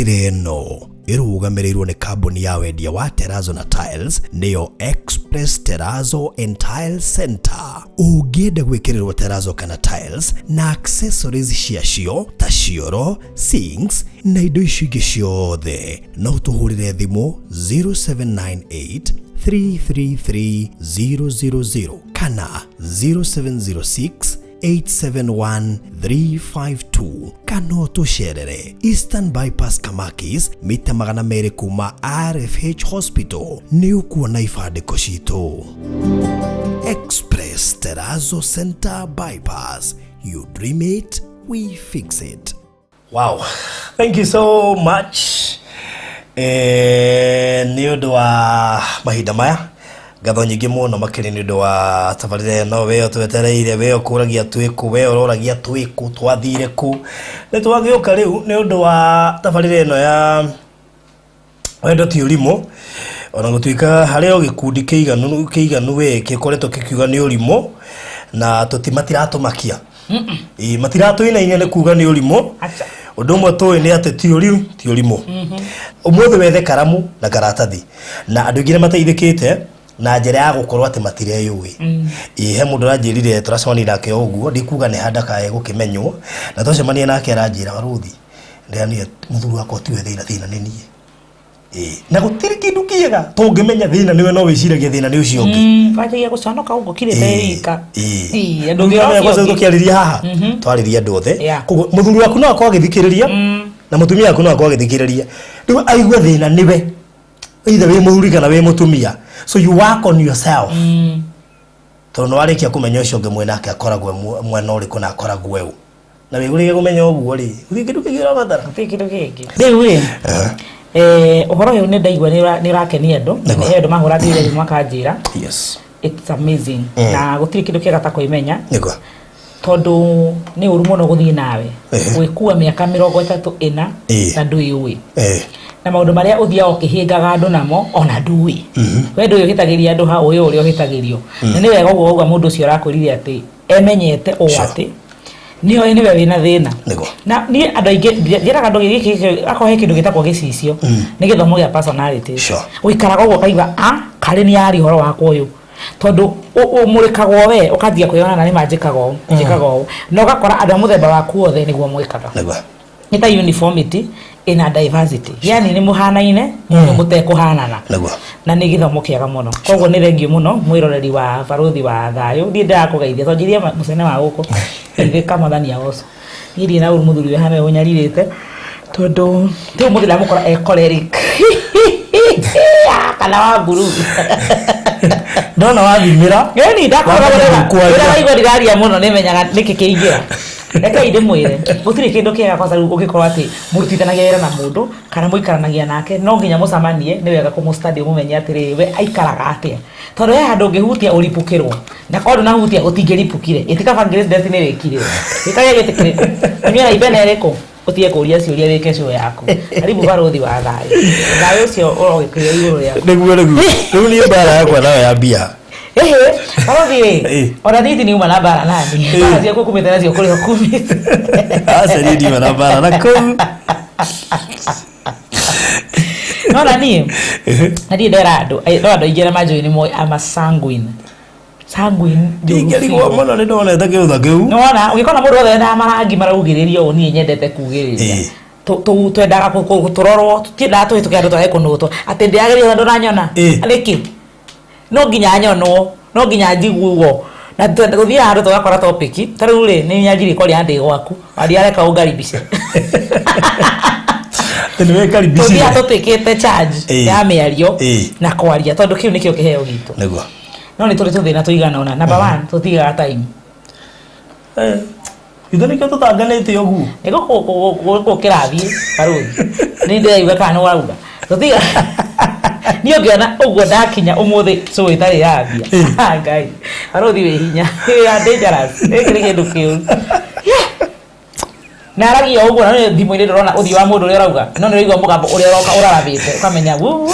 Tabarĩra ĩno ĩrũgamĩrĩirwo nĩ kambuni ya wendia wa Terrazzo na Tiles, nĩyo Express Terrazzo and Tile Center. Ũngĩenda gwĩkĩrĩrwo terrazzo kana tiles na accessories ciacio ta cioro, sinks na indo icio ingĩ ciothe, no tũhũrĩre thimũ 0798 333 000 kana 0706 871 352, kana ũtũcerere Eastern Bypass, Kamakis, mita 200 kuma RFH Hospital. Nĩ ũkuona ibandĩko citũ. Express Terrazzo Center Bypass, you dream it, we fix it. Wow, thank you so much nĩ ũndũ wa mahinda maya. Ngatho nyingĩ mũno makĩria nĩ ũndũ wa tabarĩra ĩno. We twetereire, we ũkũragia twĩkũ, we ũroragia twĩkũ, twathire kũ. Nĩ twagĩũka rĩu nĩ ũndũ wa tabarĩra ĩno ya Wendo ti Ũrimũ, ona gũtuĩka harĩ o gĩkundi kĩiganu kĩiganu we gĩkoretwo kĩkiuga nĩ ũrimũ, na tũti matiratũmakia. Ĩĩ, matiratũinainia nĩ kuga nĩ ũrimũ. Acha. Ũndũ ũmwe tũĩ nĩ atĩ ti ũrimũ, ti ũrimũ. Ũmũthĩ wethe karamu na karatathi, na andũ aingĩ nĩ mateithĩkĩte na njĩra ya gũkorwo atĩ matireyũĩ. Ĩĩ, he mũndũ ũranjĩrire tũracemania nake o ũguo, ndikuga nĩ handakae gũkĩmenywo, na twacemania nake aranjĩra, "Warũthi, ndĩranire mũthuri wakwa tiwe thĩna, thĩna nĩ niĩ." Ĩĩ, na gũtirĩ kĩndũ kĩega tũngĩmenya thĩna nĩwe, no wĩciragia thĩna nĩ ũcio ũngĩ. Wanjagia gũconoka ũguo kirĩte rika. Ĩĩ, andũ Rĩu ũngĩ kwanza ũcio ũngĩ. tũkĩarĩria haha, twarĩria andũ othe. Koguo mũthuri waku no akorwo agĩthikĩrĩria na mũtumia waku no akorwo agĩthikĩrĩria, rĩu aigue thĩna nĩwe, either wĩ mũthuri kana wĩ mũtumia. So you work on yourself, tondũ nĩ warĩkia kũmenya ũcio ũngĩ mwĩnake akoragwo e mwena ũrĩkũ na akoragwo e ũ, na wĩgũrĩire kũmenya ũguo rĩ, gũtirĩ kĩndũ kĩngĩ ũrabatara. Gũtirĩ kĩndũ kĩngĩ rĩu rĩ. Ũhoro ũyũ nĩ ndaigua nĩ ũrakenia andũ. He andũ mahũrangĩire thimũ makanjĩra it's amazing. Na gũtirĩ kĩndũ kĩega ta kwĩmenya, tondũ nĩ ũru mũno gũthiĩ nawe gwĩkua mĩaka 34 na ndwĩũĩ, na maũndũ marĩa ũthiaga ũkĩhĩngaga andũ namo ona ndũĩ. We ndũĩ ũhĩtagĩria andũ ha, ũĩ ũrĩa ũhĩtagĩrio. Na nĩ wega ũguo wauga mũndũ ũcio ũrakwĩrire atĩ emenyete ũũ, atĩ nĩoĩ nĩwe wĩna thĩna. Na niĩ andũ aingĩ njĩraga andũ gĩkĩ, akorwo he kĩndũ gĩtagwo gĩcicio, nĩ gĩthomo gĩa personality. Ũikaraga ũguo ũkaigua a karĩ nĩ yaria ũhoro wakwa ũyũ, tondũ ũmũrĩkagwo we ũkanjia kwĩyona na nĩ ma njĩkaga ũũ, njĩkaga ũũ, na ũgakora andũ a mũthemba waku othe nĩguo mwĩkaga. Nĩ ta uniformity ina diversity, yani nĩ mũhanaine nĩ mũtekũhanana. Na nĩ gĩthomo kĩega mũno. Koguo nĩ thengiũ mũno, mwĩroreri wa Barũthi wa Thayũ. Niĩ ndĩrakũgeithia tondũ njirie mũcene wa gũkũ geithĩka. Mwathani agoco. Niĩ ndirĩ na ũru, mũthuri wĩ hana ũnyarirĩte, tondũ rĩu mũthĩ ndamũkora e choleric kana wa mburu. Ndona wathimĩra. Ĩni ndakora. Wambere kwaria. Rĩrĩa waigua ndiraria mũno, nĩmenyaga nĩkĩ kĩingĩra. Rekei ndĩmwĩre, gũtirĩ kĩndũ kĩega kwanza rĩu ũngĩkorwo atĩ mũrutithanagia wĩra na mũndũ kana mũikaranagia nake, no nginya mũcemanie. Nĩ wega kũmũ-study, ũmũmenye atĩrĩrĩ, we aikaraga atĩa, tondũ he handũ ũngĩhutia ũripũkĩrwo, na korwo ndũnahutia gũtingĩripũkire. Ĩtikaba Grace Destiny wĩkire wĩkage gĩtĩ kĩrĩkũ, ũnyue na ibena ĩrĩkũ, ũtige kũria ciũria, wĩke show yaku. Karibu, Barũthi wa Thayũ. Thayũ ũcio ũrogĩkĩria igũrũ rĩaku. Nĩguo rĩu niĩ mbara yakwa nayo ya mbia. Ĩhĩ, barũthi ĩ. Ona niĩ niuma na mbara nani. Mbara ciaku kumĩte nacio kũrĩa ũkumĩte. Aca, niĩ ndiuma na mbara na kũu. No na niĩ, na niĩ ndera andũ, no andũ aingĩ arĩa manjũĩ nĩ moĩ I'm a sanguine. Sanguine njũru Ndingĩrigwo biũ. mũno, nĩ ndonete kĩũtha kĩu. Nĩwona ũgĩkona mũndũ wothe wendaga marangi maraugĩrĩria ũũ, niĩ nyendete kugĩrĩria. Twendaga tũrorwo, tũtiendaga tũhĩtũke andũ twage kũnũtwo atĩ ndĩragĩrĩire ndũranyona. Nĩkĩ no nginya nyonwo, no nginya njiguo, na gũthiaga handũ tũgakora topic ta rĩu rĩ, nĩ nyanjirie kwaria ndĩ gwaku wandiareka ũngaribice. Atĩ nĩ wĩkaribicire. Tũthiaga tũtĩkĩte charge ya mĩario na kwaria, tondũ kĩu nĩkĩo kĩheo gitũ. No nĩ tũrĩ tũthĩna tũigana ũna. Number one, tũtigaga time. Ithe nĩkĩo tũtanganĩte ũguo. Nĩ gũkũ kĩrathiĩ, barũthi, nĩ ndĩraigua kana nĩ warauga tũtiga. Niĩ ũngĩona ũguo ndakinya ũmũthĩ show ĩtarĩ yambia. Ah, Ngai, barũthi wĩ hinya ya dangerous. Gĩkĩ nĩ kĩndũ kĩũru naragia ũguo, na nĩ thimũ-inĩ ndĩrona ũthiũ wa mũndũ ũrĩa ũrauga, no nĩ ũraigua mũgambo ũrĩa ũroka ũrarabĩte, ũkamenya wuu,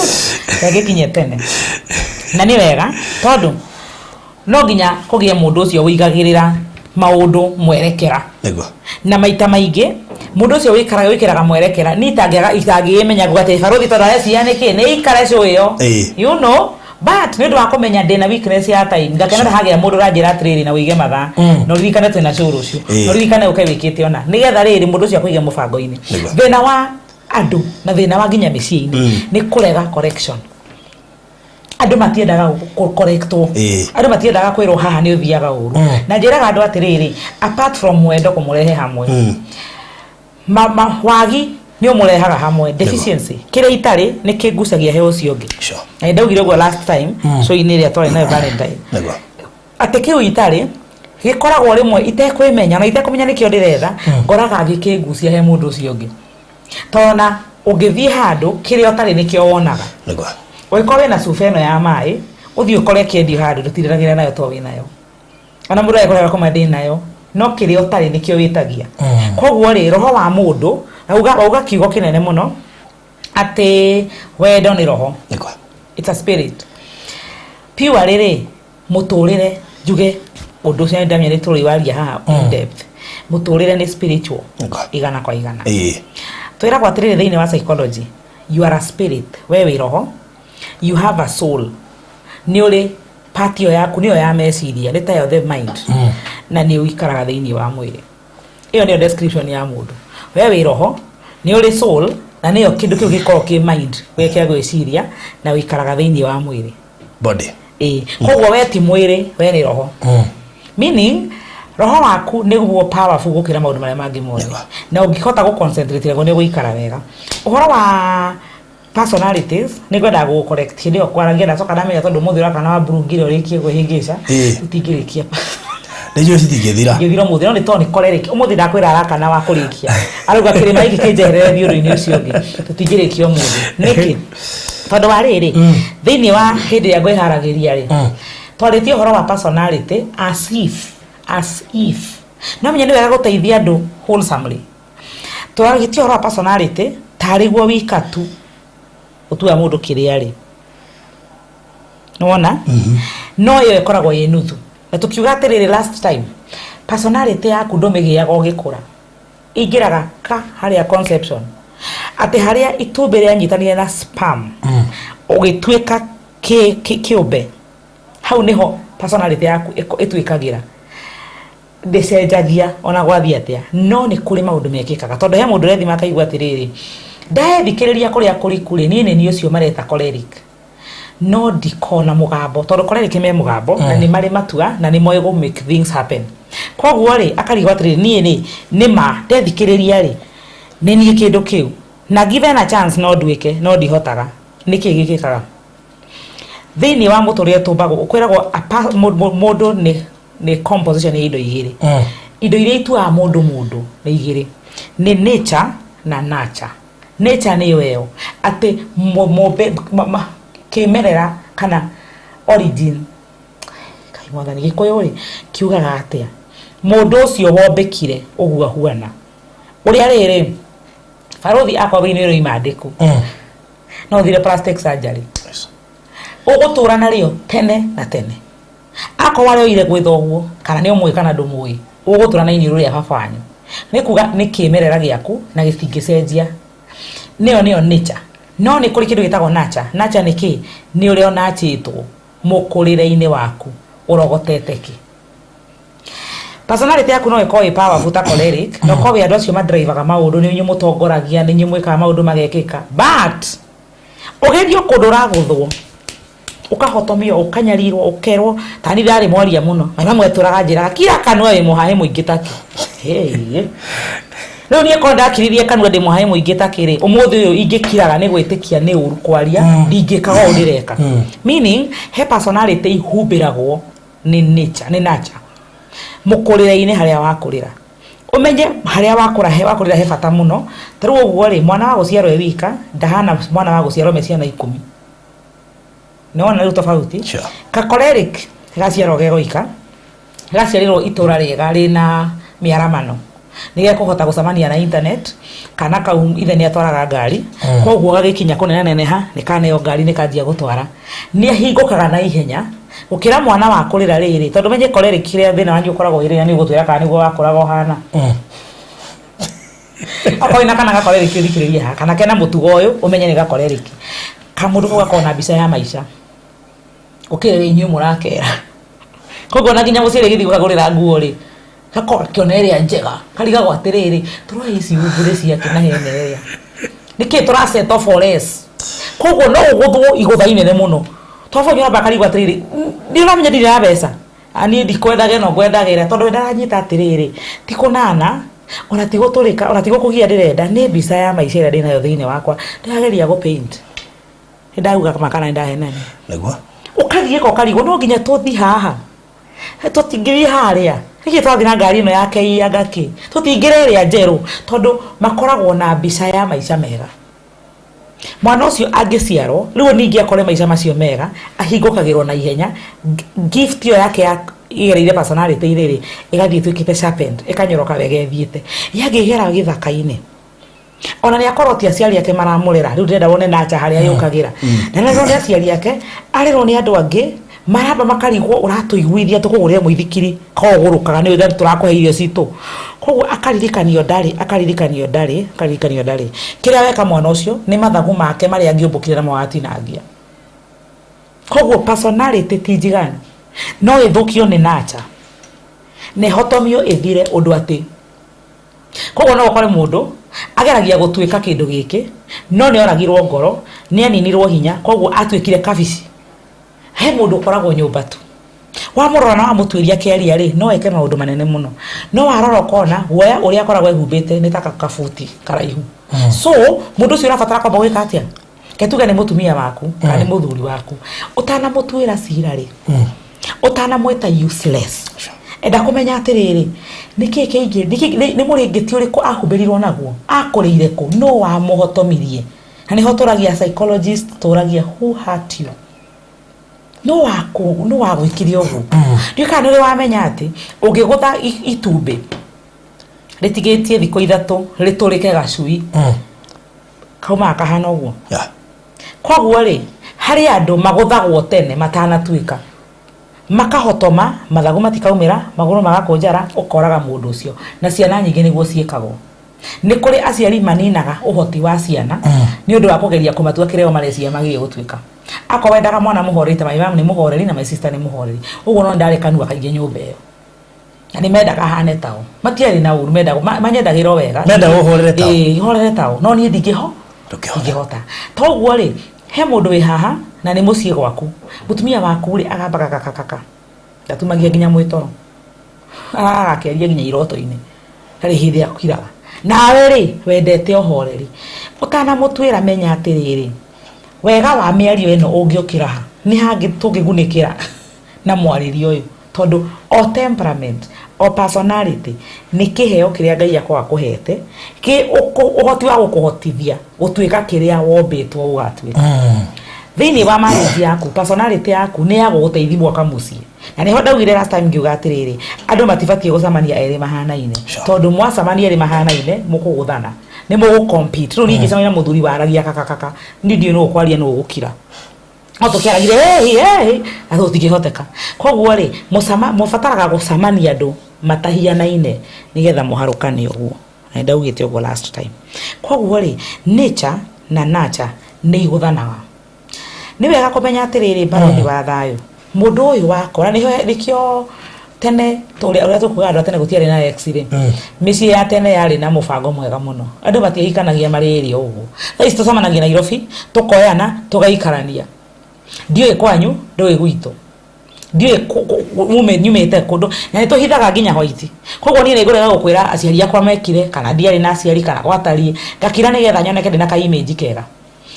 reke tene. Na nĩ wega, tondũ no nginya kũgĩe mũndũ ũcio ũigagĩrĩra maũndũ mwerekera. Na maita maingĩ Mũndũ ũcio wĩkaraga wĩkĩraga mwerekera ni itangĩaga itangĩmenya nguga atĩ barothi tondũ areciria nĩkĩ nĩ ikare show ĩyo. You know, but nĩ ũndũ wa kũmenya ndĩna weakness ya time, ngakena hagĩa mũndũ ũranjĩra atĩrĩrĩ, na wĩige mathaa na ũririkane twĩna show rũciũ, na ũririkane ũke wĩkĩte ona nĩgetha rĩrĩ mũndũ ũcio akũige mũbango-inĩ. Thĩna wa andũ na thĩna wa nginya mĩciĩ-inĩ nĩ kũrega correction. Andũ matiendaga correctwo. Andũ matiendaga kwĩrwo haha nĩ ũthiaga ũru. Na njĩraga andũ atĩrĩrĩ, apart from wendo kũmũrehe hamwe, wagi nĩ ũmũrehaga hamwe, deficiency, kĩrĩa itarĩ nĩ kĩngucagia he ũcio ũngĩ. Na nĩ ndaugire ũguo last time show-inĩ ĩrĩa twarĩ nayo Valentine, atĩ kĩu itarĩ gĩkoragwo rĩmwe itekwĩmenya na itekũmenya nĩkĩo ndĩretha, ngoraga gĩkĩngucia he mũndũ ũcio ũngĩ, tondũ ũngĩthiĩ handũ kĩrĩa ũtarĩ nĩkĩo wonaga. Ũngĩkorwo wĩna cuba ĩno ya maĩ, ũthiĩ ũkore kĩendio handũ, ndũtindanagĩra nayo to wĩnayo, ona mũndũ agĩkũrega kũma ndĩ nayo, no kĩrĩa ũtarĩ nĩkĩo wĩtagia. Koguo rĩ, roho wa mũndũ auga auga kiugo kĩnene mũno atĩ wendo nĩ roho. It's a spirit pure. Rĩrĩ mũtũrĩre, njuge ũndũ ũcio ndamenya nĩ tũrĩ waria haha in depth, mũtũrĩre nĩ spiritual. 100%. Twĩragwo atĩrĩrĩ, thĩinĩ wa psychology, you are a spirit, we wĩ roho, you have a soul, nĩ ũrĩ part ĩyo yaku nĩyo ya meciria, nĩ tayo the mind, na nĩ ũikaraga thĩinĩ wa mwĩrĩ. Ĩyo nĩyo description ya mũndũ. We wĩ roho, nĩ ũrĩ soul, na nĩyo kĩndũ kĩu gĩkoragwo kĩ mind we kĩa gwĩciria, na ũikaraga thĩinĩ wa mwĩrĩ. Body. Ĩĩ, koguo we ti mwĩrĩ, we nĩ roho, meaning roho waku nĩguo powerful gũkĩra maũndũ marĩa mangĩ mothe. Na ũngĩhota gũ concentrate naguo, nĩ ũgũikara wega. Ũhoro wa personalities nĩ ngwendaga gũ correct hĩndĩ ĩyo kwaragia, ndacoka ndamenya tondũ mũthĩ ũrakana wa mburungire ũrĩkie kwĩhĩngĩca. Tũtingĩrĩkia. Nĩnjũĩ citingĩthira. Ngĩthira ũmũthĩ, no nĩ tondũ nĩ choleric ũmũthĩ ndakwĩra arakana wa kũrĩkia arauga kĩrĩma gĩkĩ kĩnjeherere thiũrũ-inĩ ũcio ũngĩ. Tũtingĩrĩkia ũmũthĩ nĩkĩ? Tondũ wa rĩrĩ, thĩinĩ wa hĩndĩ ĩrĩa ngwĩharagĩria rĩ, twarĩtie ũhoro wa personality as if no menya nĩ wega gũteithia andũ wholesomely. Twarĩtie ũhoro wa personality tarĩ guo wika tu ũtuaga mũndũ kĩrĩa rĩ nĩwona, no ĩyo ĩkoragwo ĩ nuthu. Na tũkiuga atĩrĩrĩ, last time, personality yaku ndũmĩgĩaga ũgĩkũra, ingĩraga ka harĩa conception, atĩ harĩa itumbĩ rĩanyitanire na sperm ũgĩtuĩka kĩũmbe, hau nĩho personality yaku ĩtuĩkagĩra, ndĩcenjagia ona gwathiĩ atĩa. No nĩ kũrĩ maũndũ mekĩkaga, tondũ he mũndũ ũrethima akaigua atĩrĩrĩ, ndethikĩrĩria kũrĩa kũriku rĩ, niĩ nĩ niĩ ũcio mareta choleric, no ndikona mũgambo, tondũ choleric me mũgambo na nĩ marĩ matua na nĩ moĩ gũ make things happen. Koguo rĩ, akarigwo atĩrĩrĩ, niĩ rĩ, nĩ ma ndethikĩrĩria rĩ, nĩ niĩ kĩndũ kĩu, na given a chance no nduĩke, no ndihotaga. Nĩkĩ gĩkĩkaga thĩinĩ wa mũtũrĩre? Tũmbagwo kwĩragwo mũndũ nĩ composition ya indo igĩrĩ. Indo iria ituaga mũndũ mũndũ nĩ igĩrĩ, nĩ nature na nurture. Nature nĩyo ĩyo atĩ mũmbe kĩmerera kana origin. Kai Mwathani, Gĩkũyũ rĩ kiugaga atĩa? Mũndũ ũcio wombĩkire ũguo ahuana ũrĩa rĩrĩ, barothi akorwo wĩ nĩ imandĩku, no ũthire plastic surgery, ũgũtũra narĩo tene na tene. Akorwo arĩoire gwĩ thoguo, kana nĩ ũmũĩ kana ndũmũĩ, ũgũtũra na iniũrũ rĩa baba wanyu. Nĩ kuga nĩ kĩmerera gĩaku na gĩtingĩcenjia, nĩyo nĩyo nature. No nĩ kũrĩ kĩndũ gĩtagwo nurture. Nurture nĩ kĩ? Nĩ ũrĩa ũnachĩtwo mũkũrĩre-inĩ waku, ũrogotete kĩ. Personality yaku no ĩkorwo ĩ powerful ta choleric, no korwo wĩ andũ acio madrivaga maũndũ, nĩ inyuĩ mũtongoragia, nĩ inyuĩ mwĩkaga maũndũ magekĩka, but ũgerio kũndũ ũragũthwo, ũkahotomio, ũkanyarirwo, ũkerwo tani ndarĩ mwaria mũno, na mamwe tũraga njĩraga kira kanua wĩ mũhaĩ mũingĩ taki. Hey. Rĩu niĩ korwo ndakiririe kanua ndĩ mũhaĩ mũingĩ takĩ rĩ, ũmũthĩ ũyũ ingĩkiraga nĩ gwĩtĩkia nĩ ũru kwaria, ndingĩkaga ũũ ndĩreka. Meaning he personality ihumbĩragwo nĩ nature, nĩ nurture, mũkũrĩre-inĩ harĩa wakũrĩra. Ũmenye harĩa wakũra he wakũrĩra he bata mũno. Ta rĩu ũguo rĩ, mwana wa gũciarwo e wika ndahana mwana wa gũciarwo me ciana 10. Nĩwona rĩu tofauti? Sure. Ka choleric gaciarwo ge goika, gaciarĩrwo itũra rĩega rĩna mĩaramano, nĩ gekũhota gũcemania na internet. Kana kau ithe nĩ atwaraga ngari, koguo gagĩkinya kũnenaneneha nĩ kaneo ngari, nĩ kanjia gũtwara, nĩ ahingũkaga na ihenya gũkĩra mwana wa kũrĩra rĩrĩ, tondũ menye choleric kĩrĩa thĩna wanyu ũkoragwo wĩrĩ, na nĩ ũgũtwĩra kana nĩguo wakũraga ũhana. Okorwo wĩna kana gakorerĩki ũthikĩrĩrie haha, kana kena mũtugo ũyũ, ũmenye nĩ gakorerĩki. Kamũndũ kau gakoragwo na mbica ya maica gũkĩra ĩrĩa inyuĩ mũrakera. Koguo ona nginya mũciari agĩthiĩ gũkagũrĩra nguo rĩ, gakorwo gakĩona ĩrĩa njega, karigagwo atĩrĩrĩ, tũroya ici mbũrĩ ciake na hena ĩrĩa nĩkĩ tũra settle for less. Koguo no ũgũthwo igũtha inene mũno, tondũ ũramba karigwo atĩrĩrĩ, nĩ ũramenya ndirĩ na mbeca. Niĩ ndikwendage no ngwendagĩra tondũ we ndaranyita atĩrĩrĩ, ti kũnana ona ti gũtũrĩka ona ti gũkũgia ndĩrenda, nĩ mbica ya maica ĩrĩa ndĩnayo thĩinĩ wakwa ndĩrageria gũ paint. Nĩ ndauga ma kana nĩ ndahenania? Nĩguo. Ũkagiĩka ũkarigwo no nginya tũthi haha, tũtingĩthiĩ harĩa, nĩkĩ twathiĩ na ngari ĩno ya kei anga kĩ, tũtingĩra ĩrĩa njerũ, tondũ makoragwo na mbica ya maica mega. Mwana ũcio angĩciarwo rĩu ningĩ akore maica macio mega, ahingũkagĩrwo na ihenya. Gift ĩyo yake ya ĩgereire personality-inĩ rĩ, ĩgathiĩ ĩtuĩkĩte sharpened, ĩkanyoroka wega ĩthiĩte. Yangĩgera gĩthaka-inĩ, ona nĩ akorwo ti aciari ake maramũrera, rĩu ndĩrenda wone nacha harĩa yũkagĩra, na nĩ nĩ aciari ake, arerwo nĩ andũ angĩ maramba makarigwo, ũratũiguithia tũkũgũrĩre mũithikiri ko ũgũrũkaga nĩ ũrĩa tũrakũhe irio citũ. Koguo akaririkanio ndarĩ, akaririkanio ndarĩ, akaririkanio ndarĩ. Kĩrĩa weka mwana ũcio nĩ mathagu make marĩa angĩũmbũkire namo watinangia. Koguo personality ti njiganu, no ĩthũkio nĩ nacha na ĩhotomio ĩthire ũndũ atĩ. Koguo no ũkore mũndũ ageragia gũtuĩka kĩndũ gĩkĩ, no nĩ oragirwo ngoro, nĩ aninirwo hinya, koguo atuĩkire kabici. He mũndũ ũkoragwo nyũmba tu, wamũrora na wamũtuĩria kĩaria rĩ, no eke maũndũ manene mũno, no warora ũkona guoya ũrĩa akoragwo ehumbĩte nĩ ta kabuti karaihu. So mũndũ ũcio ũrabatara kwamba gwĩka atĩa? Ke tuge nĩ mũtumia waku kana nĩ mũthuri waku, ũtanamũtuĩra cira rĩ, ũtanamwĩta useless, enda kũmenya atĩrĩrĩ, nĩkĩ kĩingĩ, nĩ mũrĩngĩti ũrĩkũ ahumbĩrirwo naguo, akũrĩire kũ, no wamũhotomirie. Na nĩho tũragia psychologist, tũragia who hurt you, no waku, no wagwĩkire ũguo. Ndiũĩ kana nĩ ũrĩ wamenya atĩ ũngĩgũtha itumbĩ rĩtigĩtie thikũ 3 rĩtũrĩke gacui, kaumaga kahana ũguo. Koguo rĩ, harĩ andũ magũthagwo tene matanatuĩka, makahotoma mathagu matikaumĩra, magũrũ magakũnjara, ũkoraga mũndũ ũcio. Na ciana nyingĩ nĩguo ciĩkagwo. Nĩ kũrĩ aciari maninaga ũhoti wa ciana nĩ ũndũ wa kũgeria kũmatua kĩrĩa o mareciria magĩrĩire gũtuĩka. Akorwo wendaga mwana mũhoreri, ta my mom nĩ mũhoreri na my sister nĩ mũhoreri, ũguo no ndarĩ kanua kaingĩ nyũmba ĩyo, na nĩ mendaga hane tao, matiarĩ na ũru, mendaga manyendagĩra o wega. Mendaga ũhorere tao. Ĩĩ, horere tao, no niĩ ndingĩho Ndũngĩhota. Ndingĩhota. Toguo rĩ, he mũndũ wĩ haha na nĩ mũciĩ gwaku, mũtumia waku rĩ, agambaga kakakaka, ndatumagia nginya mwĩtoro, agakĩaria nginya iroto-inĩ, ndarĩ hĩndĩ akiraga. Nawe rĩ, wendete ũhoreri, ũtanamũtuĩra menya atĩrĩrĩ, wega wa mĩario ĩno ũngĩũkĩra ha, nĩ hangĩ tũngĩgunĩkĩra na mwarĩrie ũyũ, tondũ o temperament o personality nĩ kĩheo kĩrĩa Ngai akoragwo akũhete, kĩ ũhoti wa gũkũhotithia gũtuĩka kĩrĩa wombĩtwo ũgatuĩka. Thĩinĩ wa marriage yaku, personality yaku nĩ ya gũgũteithia gwaka mũciĩ. Na nĩho ndaugire last time ngiuga atĩrĩrĩ, andũ matibatiĩ gũcemania erĩ mahanaine, tondũ mwacemania erĩ mahanaine mũkũgũthana, nĩ mũgũ compete. Rĩu niĩ ingĩcemania na mũthuri waragia kakakaka, niĩ ndiũĩ nũ ũkwaria nũ ũgũkira, no tũkĩaragire hey, hey, na tũtingĩhoteka. Koguo rĩ, mũbataraga gũcemania andũ matahianaine nĩgetha mũharũkane ũguo, na ndaugĩte ũguo last time. Koguo rĩ, nature na nurture nĩ igũthanaga. Nĩ wega kũmenya atĩrĩrĩ, barothi wa thayũ, mũndũ ũyũ wakwa, na nĩho nĩkĩo tene ũrĩa ũrĩa tũkugaga andũ a tene gũtiarĩ na ex rĩ, mĩciĩ ya tene yarĩ na mũbango mwega mũno, andũ matiahikanagia marĩ ĩrĩ o ũguo. Thaa ici tũcemanagia Nairobi, tũkoyana, tũgaikarania, ndiũĩ kwanyu, ndũĩ gwitũ, ndiũĩ nyumĩte kũndũ, na nĩ tũhithaga nginya white. Koguo niĩ nĩ ngũrega gũkwĩra aciari akwa mekire kana ndiarĩ na aciari kana gwatariĩ, ngakira nĩgetha nyoneke ndĩna ka image kega.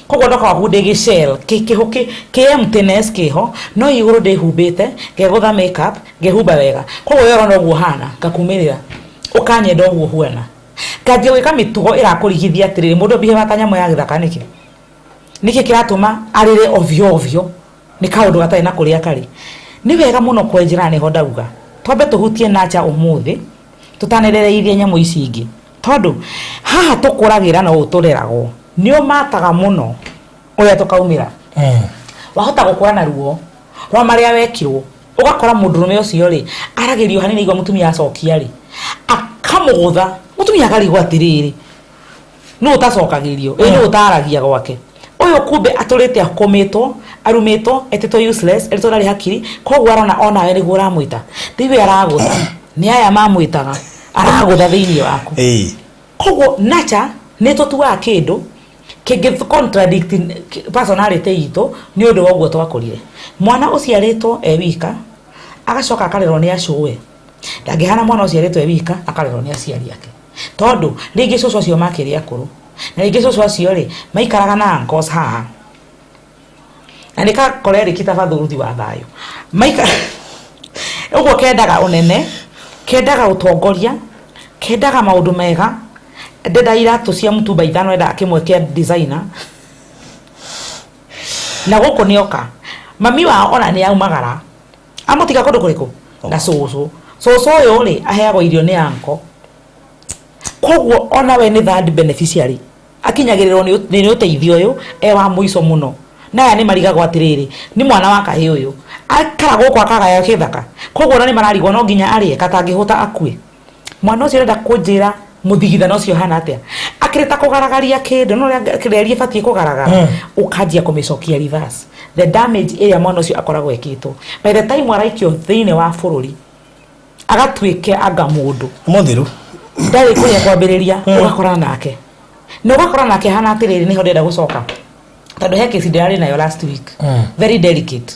Koguo ndoka gwaku ndĩ gĩcell kĩho kĩ emptiness kĩho, no igũrũ ndĩhumbĩte, ngegũtha makeup, ngehumba wega. Koguo we ũrona ũguo hana, ngakumĩrĩra, ũkanyenda ũguo huana, nganjia gwĩka mĩtugo ĩrakũrigithia atĩrĩrĩ, mũndũ behave ta nyamũ ya gĩthaka nĩkĩ? Nĩkĩ kĩratũma arĩre ovyo ovyo nĩ kaũndũ gatarĩ na kũrĩa karĩ? Nĩ wega mũno kwenjera, nĩho ndauga twambe tũhutie nacha ũmũthĩ tũtanerereirie nyamũ ici ingĩ, tondũ haha tũkũragĩra no ũtũreragwo nĩ ũmataga mũno ũrĩa tũkaumĩra. Wahota gũkũra na ruo rwa marĩa wekirwo, ũgakora mũndũrũme ũcio rĩ, aragĩrio hanini, igua mũtumia acokia rĩ, akamũgũtha mũtumia, akarigwo atĩrĩrĩ. Nũ ũtacokagĩrio? Ĩ nũ ũtaragia gwake? Ũyũ kumbe atũrĩte akũmĩtwo, arumĩtwo, etĩtwo useless, etĩtwo ndarĩ hakiri, koguo arona onawe nĩguo ũramwĩta. Thĩinĩ aragũtha. Nĩ aya mamwĩtaga. Aragũtha thĩinĩ waku. Koguo nature nĩ tũtuaga kĩndũ kĩngĩ contradict personality itũ nĩ ũndũ wa ũguo twakũrire. Mwana ũciarĩtwo e wika agacoka akarerwo nĩ acũwe ndangĩhana mwana ũciarĩtwo e wika akarerwo nĩ aciari ake, tondũ rĩngĩ cũcũ acio makĩrĩ akũrũ, na rĩngĩ cũcũ acio rĩ maikaraga na uncles haha, na nĩ kakorerĩki ta bathuruthi wa thayũ maikara ũguo. Kendaga ũnene, kendaga ũtongoria, kendaga maũndũ mega. Ndenda iratũ cia mũtumba ithano, endaga kĩmwe kĩa designer. Na gũkũ nĩoka mami wao ona nĩ aumagara amũtiga kũndũ kũrĩkũ na cũcũ. Cũcũ ũyũ rĩ aheagwo irio nĩ anko, koguo ona we nĩ third beneficiary, akinyagĩrĩrwo nĩ ũteithio ũyũ e wa mũico mũno. Na aya nĩ marigagwo atĩrĩrĩ, nĩ mwana wa kahĩ ũyũ aikara gũkũ akagaya gĩthaka, koguo ona nĩ mararigwo no nginya arĩe katangĩhũta akue. Mwana ũcio ũrenda kũnjĩra mũthigithano ũcio hana atĩa? Akĩrĩ ta kũgaragaria kĩndũ, no ũrĩa kĩreri ĩbatiĩ kũgaragara ũkanjia kũmĩcokia reverse. The damage ĩrĩa mwana ũcio akoragwo ĩkĩtwo by the time araikio thĩinĩ wa bũrũri agatuĩke anga mũndũ Mũthiru. Ndarĩ kũrĩa kwambĩrĩria. Ũgakora nake na ũgakora nake hana atĩrĩrĩ, nĩho ndĩrenda gũcoka tondũ he kesi ndĩrarĩ nayo last week, very delicate,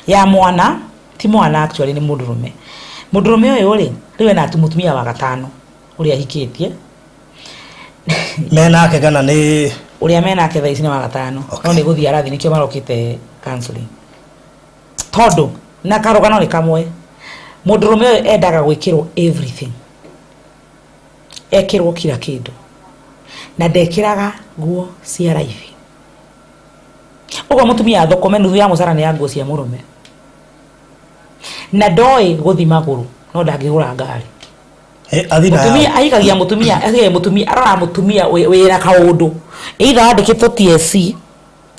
ya mwana, ti mwana actually, nĩ mũndũrũme. Mũndũrũme ũyũ rĩ, rĩu ena mũtumia wa gatano ũrĩa ahikĩtie. Menake kana nĩ? Ũrĩa menake thaa ici nĩ wa gatano. No nĩ gũthiĩ arathiĩ, nĩkĩo marokĩte counseling, tondũ na karũgano nĩ kamwe. Mũndũrũme ũyũ endaga gwĩkĩrwo everything, ekĩrwo kila kĩndũ, na ndekĩraga nguo cia raithi. Ũguo mũtumia athũkũme, nuthu ya mũcara nĩ ya nguo cia mũrũme, na ndoĩ gũthi magũrũ, no ndangĩgũra ngari. Athi na Mũtumia yao. Ahikagia mũtumia, ahikagia mũtumia, aroraga mũtumia wĩna kaũndũ, either wandĩkĩtwo TSC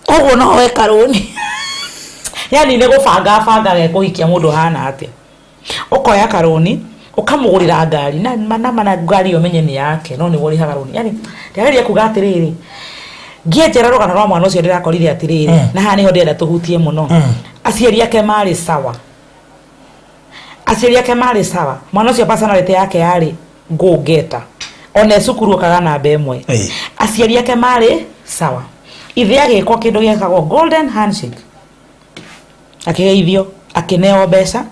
ũguo no we karũni, yani nĩ gũbanga banga gekũhikia mũndũ hana atĩa. Ũkoya karũni ũkamũgũrĩra ngari na mana mana ngari ĩyo menye nĩ yake, no nĩwe ũrĩhaga rũni. Yani ndĩrageria kuga atĩrĩrĩ, ngĩenjera rũgano rwa mwana ũcio ndĩrakorire atĩrĩrĩ, na haha nĩho ndĩrenda tũhutie mũno. Aciari ake marĩ sawa, aciari ake marĩ sawa. Mwana ũcio personality yake yarĩ go getter, ona e cukuru okaga namba 1. Aciari ake marĩ sawa. Ithe agĩkwo kĩndũ gĩetagwo golden handshake, akĩgeithio, akĩneo mbeca.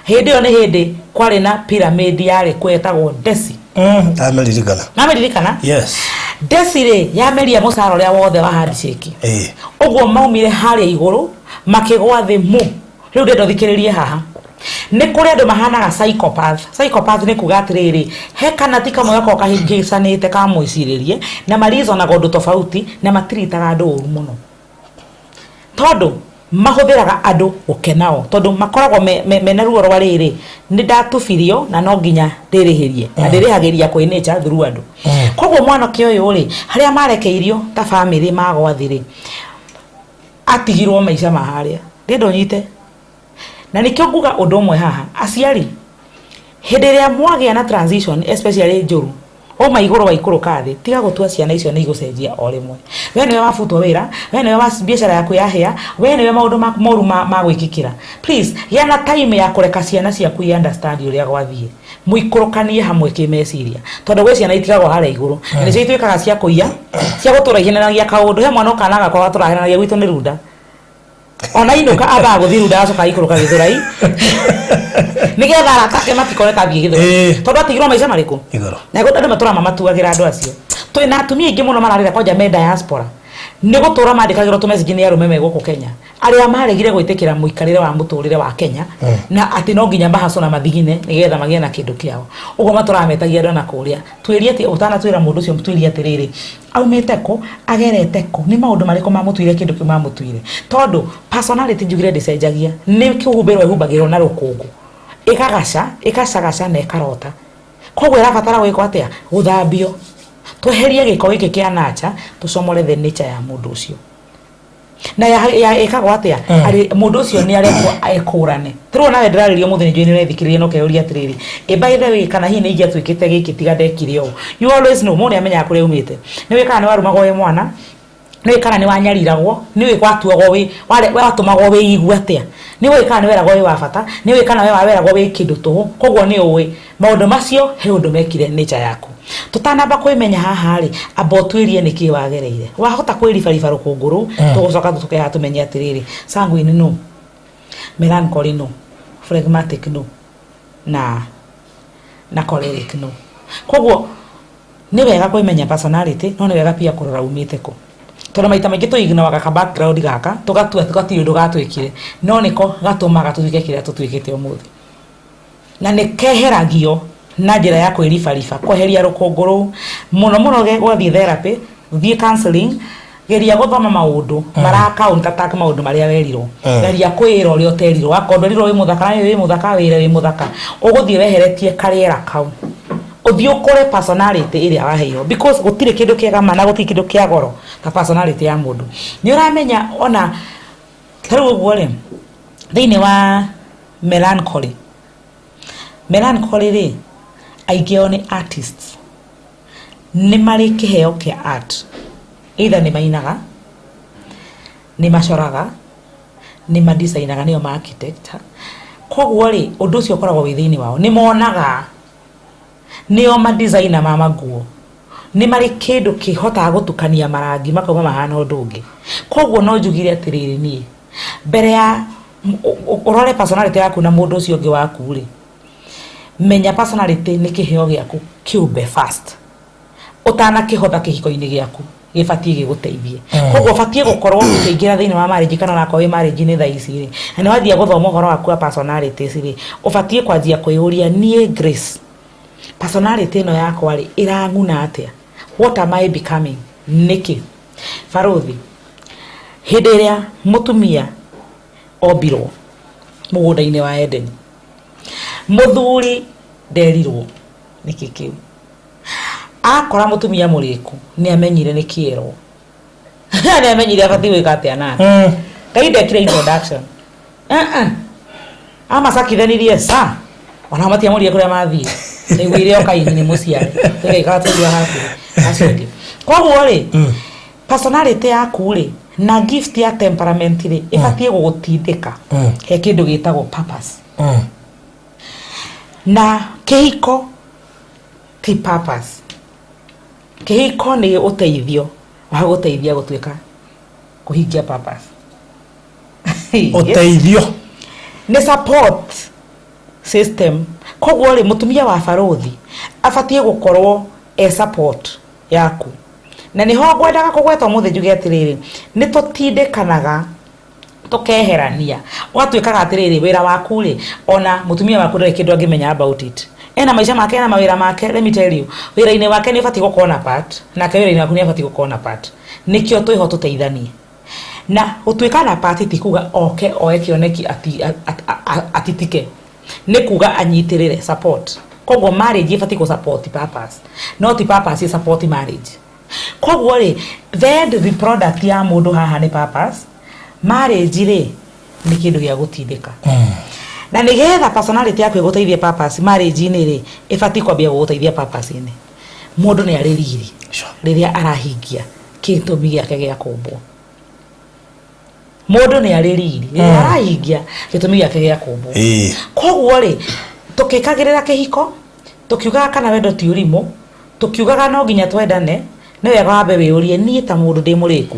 Hĩndĩ ĩyo nĩ hĩndĩ kwarĩ na pyramid yarĩ kwetagwo desi. Ameririkana. Nameririkana. Yes. Desi rĩ yameria mũcara ũrĩa wothe wa handshake. Ũguo maumire harĩa igũrũ makĩgwa thĩ mu. Rĩu ndĩrenda ũthikĩrĩrie haha. Nĩ kũrĩ andũ mahanaga psychopath. Psychopath nĩ kuga atĩrĩrĩ, he kanati kamwe gakoragwo kahĩngĩcanĩte ka mwĩcirĩrie na marizonaga ũndũ tofauti na matiritaga andũ ũru mũno, tondũ mahũthĩraga andũ gũkenao, tondũ makoragwo mena ruo rwa rĩrĩ, nĩ ndatubirio na no nginya ndĩrĩhĩrie, na ndĩrĩhagĩria kwĩ nature through andũ. Koguo mwanake ũyũ rĩ, harĩa marekeirio ta bamĩrĩ magwa thĩ rĩ, atigirwo maica ma harĩa. Ndĩrenda ũnyite, na nĩkĩo nguga ũndũ ũmwe haha. Aciari, hĩndĩ ĩrĩa mwagĩa na transition especially njũru, wauma igũrũ waikũrũka thĩ, tiga gũtua ciana icio nĩ igũcenjia o rĩmwe. We nĩwe wabutwo wĩra, we nĩwe wa biacara yaku yahĩa, we nĩwe maũndũ moru ma gwĩkĩkĩra. Please gĩa na time ya kũreka ciana ciaku i understand ũrĩa gwathiĩ, mũikũrũkanie hamwe kĩmeciria, tondũ gwĩ ciana itigagwo harĩa igũrũ na nĩcio ituĩkaga cia kũiya, cia gũtũra ihenanagia kaũndũ. He mwana ũkana gakwa gatũrahenanagia gwitũ nĩ runda, ona inũka ambaga gũthiĩ runda, agacoka aikũrũka Gĩthũrai nĩgetha arata ake matikore kathiĩ Gĩthũrai, tondũ atigirwo maica marĩkũ? Igũrũ. Na andũ matũra mamatuagĩra andũ acio. Twĩna atumia aingĩ mũno mararĩra kwanja me diaspora, nĩ gũtũra mandĩkagĩrwo tũmessage nĩ arũme me gũkũ Kenya arĩa maregire gwĩtĩkĩra mũikarĩre wa mũtũrĩre wa Kenya, na atĩ no nginya mahacũ na mathigine nĩgetha magĩe na kĩndũ kĩao. Ũguo matũraga metagia andũ na kũrĩa. Tuĩrie atĩ ũtanatwĩra mũndũ ũcio, tuĩrie atĩrĩrĩ, aumĩte kũ, agerete kũ, nĩ maũndũ marĩkũ mamũtuire kĩndũ kĩu mamũtuire, tondũ personality njugire ndĩcenjagia, nĩ kũhumbĩrwo ĩhumbagĩrwo na rũkũngũ, ĩkagaca, ĩgacagaca na ĩkarota. Koguo ĩrabatara gwĩkwo atĩa? Gũthambio, tweherie gĩko gĩkĩ kĩa nacha, tũcomore the nature ya mũndũ ũcio. Na ĩkagwo atĩa? Arĩ mũndũ ũcio nĩ arekwo ekũrane. Tũrona nawe ndĩrarĩria ũmũthĩ, nĩ njũĩ nĩ ũrethikĩrĩria na ũkeyũria atĩrĩrĩ, ĩ by the way, kana hihi nĩ ingĩatuĩkĩte gĩkĩ tiga ndekire ũũ? You always know, mũndũ nĩ amenyaga kũrĩa aumĩte. Nĩ ũĩ kana nĩ warumagwo wĩ mwana, nĩ ũĩ kana nĩ wanyariragwo, nĩ ũĩ watuagwo wĩ watũmagwo wĩigue atĩa, nĩ ũĩ kana nĩ weragwo wĩ wa bata, nĩ ũĩ kana we weragwo wĩ kĩndũ tũhũ. Koguo nĩ ũĩ maũndũ macio he ũndũ mekire nature yaku. Tũtanamba kwĩmenya haha rĩ, amba ũtuĩrie nĩkĩ wagereire. Wahota kwĩribariba rũkũngũ rũu, tũgũcoka tũcoke haha tũmenye atĩrĩrĩ, sanguine no, melancholy no, phlegmatic no, na choleric no. Koguo nĩ wega kwĩmenya personality, no nĩ wega pia kũrora umĩte kũ, tondũ maita maingĩ tũignoraga ka background gaka, tũgatua gatirĩ ũndũ gatwĩkire, no nĩko gatũmaga tũtuĩke kĩrĩa tũtuĩkĩte ũmũthĩ, na nĩ keheragio na njĩra ya kwĩribariba, kweheria rũkũngũ rũu mũno mũno. Gwathiĩ therapy, thiĩ counseling, geria gũthoma maũndũ mara counter attack maũndũ marĩa werirwo. Geria kwĩra ũrĩa ũterirwo. Akorwo ndwerirwo wĩ mũthaka, na wĩ mũthaka, wĩre wĩ mũthaka. Ũgũthiĩ weheretie karĩera kau, ũthiĩ ũkũre personality ĩrĩa waheirwo, because gũtirĩ kĩndũ kĩega ma na gũtirĩ kĩndũ kĩa goro ta personality ya mũndũ. Nĩ ũramenya ona ta rĩu ũguo rĩ, thĩinĩ wa melancholy, melancholy rĩ, aingĩ ao nĩ artists, nĩ marĩ kĩheo kĩa art, either nĩ mainaga, nĩ macoraga, nĩ madesignaga, nĩo ma architect. Koguo rĩ, ũndũ ũcio ũkoragwo wĩ thĩinĩ wao, nĩ monaga, nĩo madesigner ma maguo, nĩ marĩ kĩndũ kĩhotaga gũtukania marangi makauma mahana ũndũ ũngĩ. Koguo no njugire atĩrĩrĩ, niĩ mbere ya ũrore personality yaku na mũndũ ũcio ũngĩ waku rĩ, menya personality nĩ kĩheo gĩaku kĩũmbe first, ũtanakĩhotha kĩhiko-inĩ gĩaku, gĩbatiĩ gĩgũteithie. Koguo ũbatiĩ gũkorwo ũkĩingĩra thĩinĩ wa marriage, kana onakorwo wĩ marriage-inĩ thaa ici rĩ, na nĩ wanjia gũthoma ũhoro waku wa personalities rĩ, ũbatiĩ kwanjia kwĩyũria, niĩ Grace, personality ĩno yakwa rĩ, ĩrang'una atĩa? What am I becoming? Nĩkĩ barũthi hĩndĩ ĩrĩa mũtumia ombirwo mũgũnda-inĩ wa Edeni, mũthuri nderirwo nĩkĩ kĩu? Akora mũtumia mũrĩku, nĩ amenyire nĩ kĩerwo, nĩ amenyire abatiĩ gwĩka atĩa nake. Ngai ndekire introduction. Uh-uh. Amacakithanirie sa ona matiamũrire kũrĩa mathiĩ, nĩguire o kaini nĩ mũciari tũgaikara tũigua hakuhĩ acio angĩ. Koguo rĩ, personality yaku rĩ, na gift ya temperament rĩ, ĩbatiĩ gũgũtindĩka he kĩndũ gĩtagwo purpose. Na kĩhiko ti purpose, kĩhiko nĩ ũteithio wa gũteithia gũtuĩka kũhingia purpose. Ũteithio. Nĩ support system. Koguo rĩ, mũtumia wa barũthi abatiĩ gũkorwo e support yaku, na nĩho ngwendaga kũgweta ũmũthĩ njuge atĩrĩrĩ, nĩ tũtindĩkanaga tũkeherania, ũgatuĩkaga atĩrĩrĩ, wĩra waku rĩ, ona mũtumia waku ndarĩ kĩndũ angĩmenya about it, ena maica make, ena mawĩra make. Let me tell you, wĩra-inĩ wake nĩ ũbatiĩ gũkorwo na part, nake wĩra-inĩ waku nĩ abatiĩ gũkorwo na part. Nĩkĩo twĩho tũteithanie. Na gũtuĩka na part ti kuga oke oe kĩoneki atitike, nĩ kuga anyitĩrĩre, support. Koguo marriage ĩbatiĩ gũ support purpose, no ti purpose ĩ support marriage. Koguo rĩ, the end product ya mũndũ haha nĩ purpose. Marriage rĩ, nĩ kĩndũ gĩa gũtindĩka, na nĩgetha personality yaku ĩgũteithie purpose marriage-inĩ rĩ, ĩbatiĩ kwambia gũgũteithia purpose-inĩ. Mũndũ nĩ arĩ riri rĩrĩa arahingia kĩtũmi gĩake gĩa kũmbwo. Mũndũ nĩ arĩ riri rĩrĩa arahingia gĩtũmi gĩake gĩa kũmbwo. Koguo rĩ, tũkĩkagĩrĩra kĩhiko, tũkiugaga kana wendo ti ũrimũ, tũkiugaga no nginya twendane, nĩ wega wambe wĩyũrie, niĩ ta mũndũ ndĩ mũrĩku?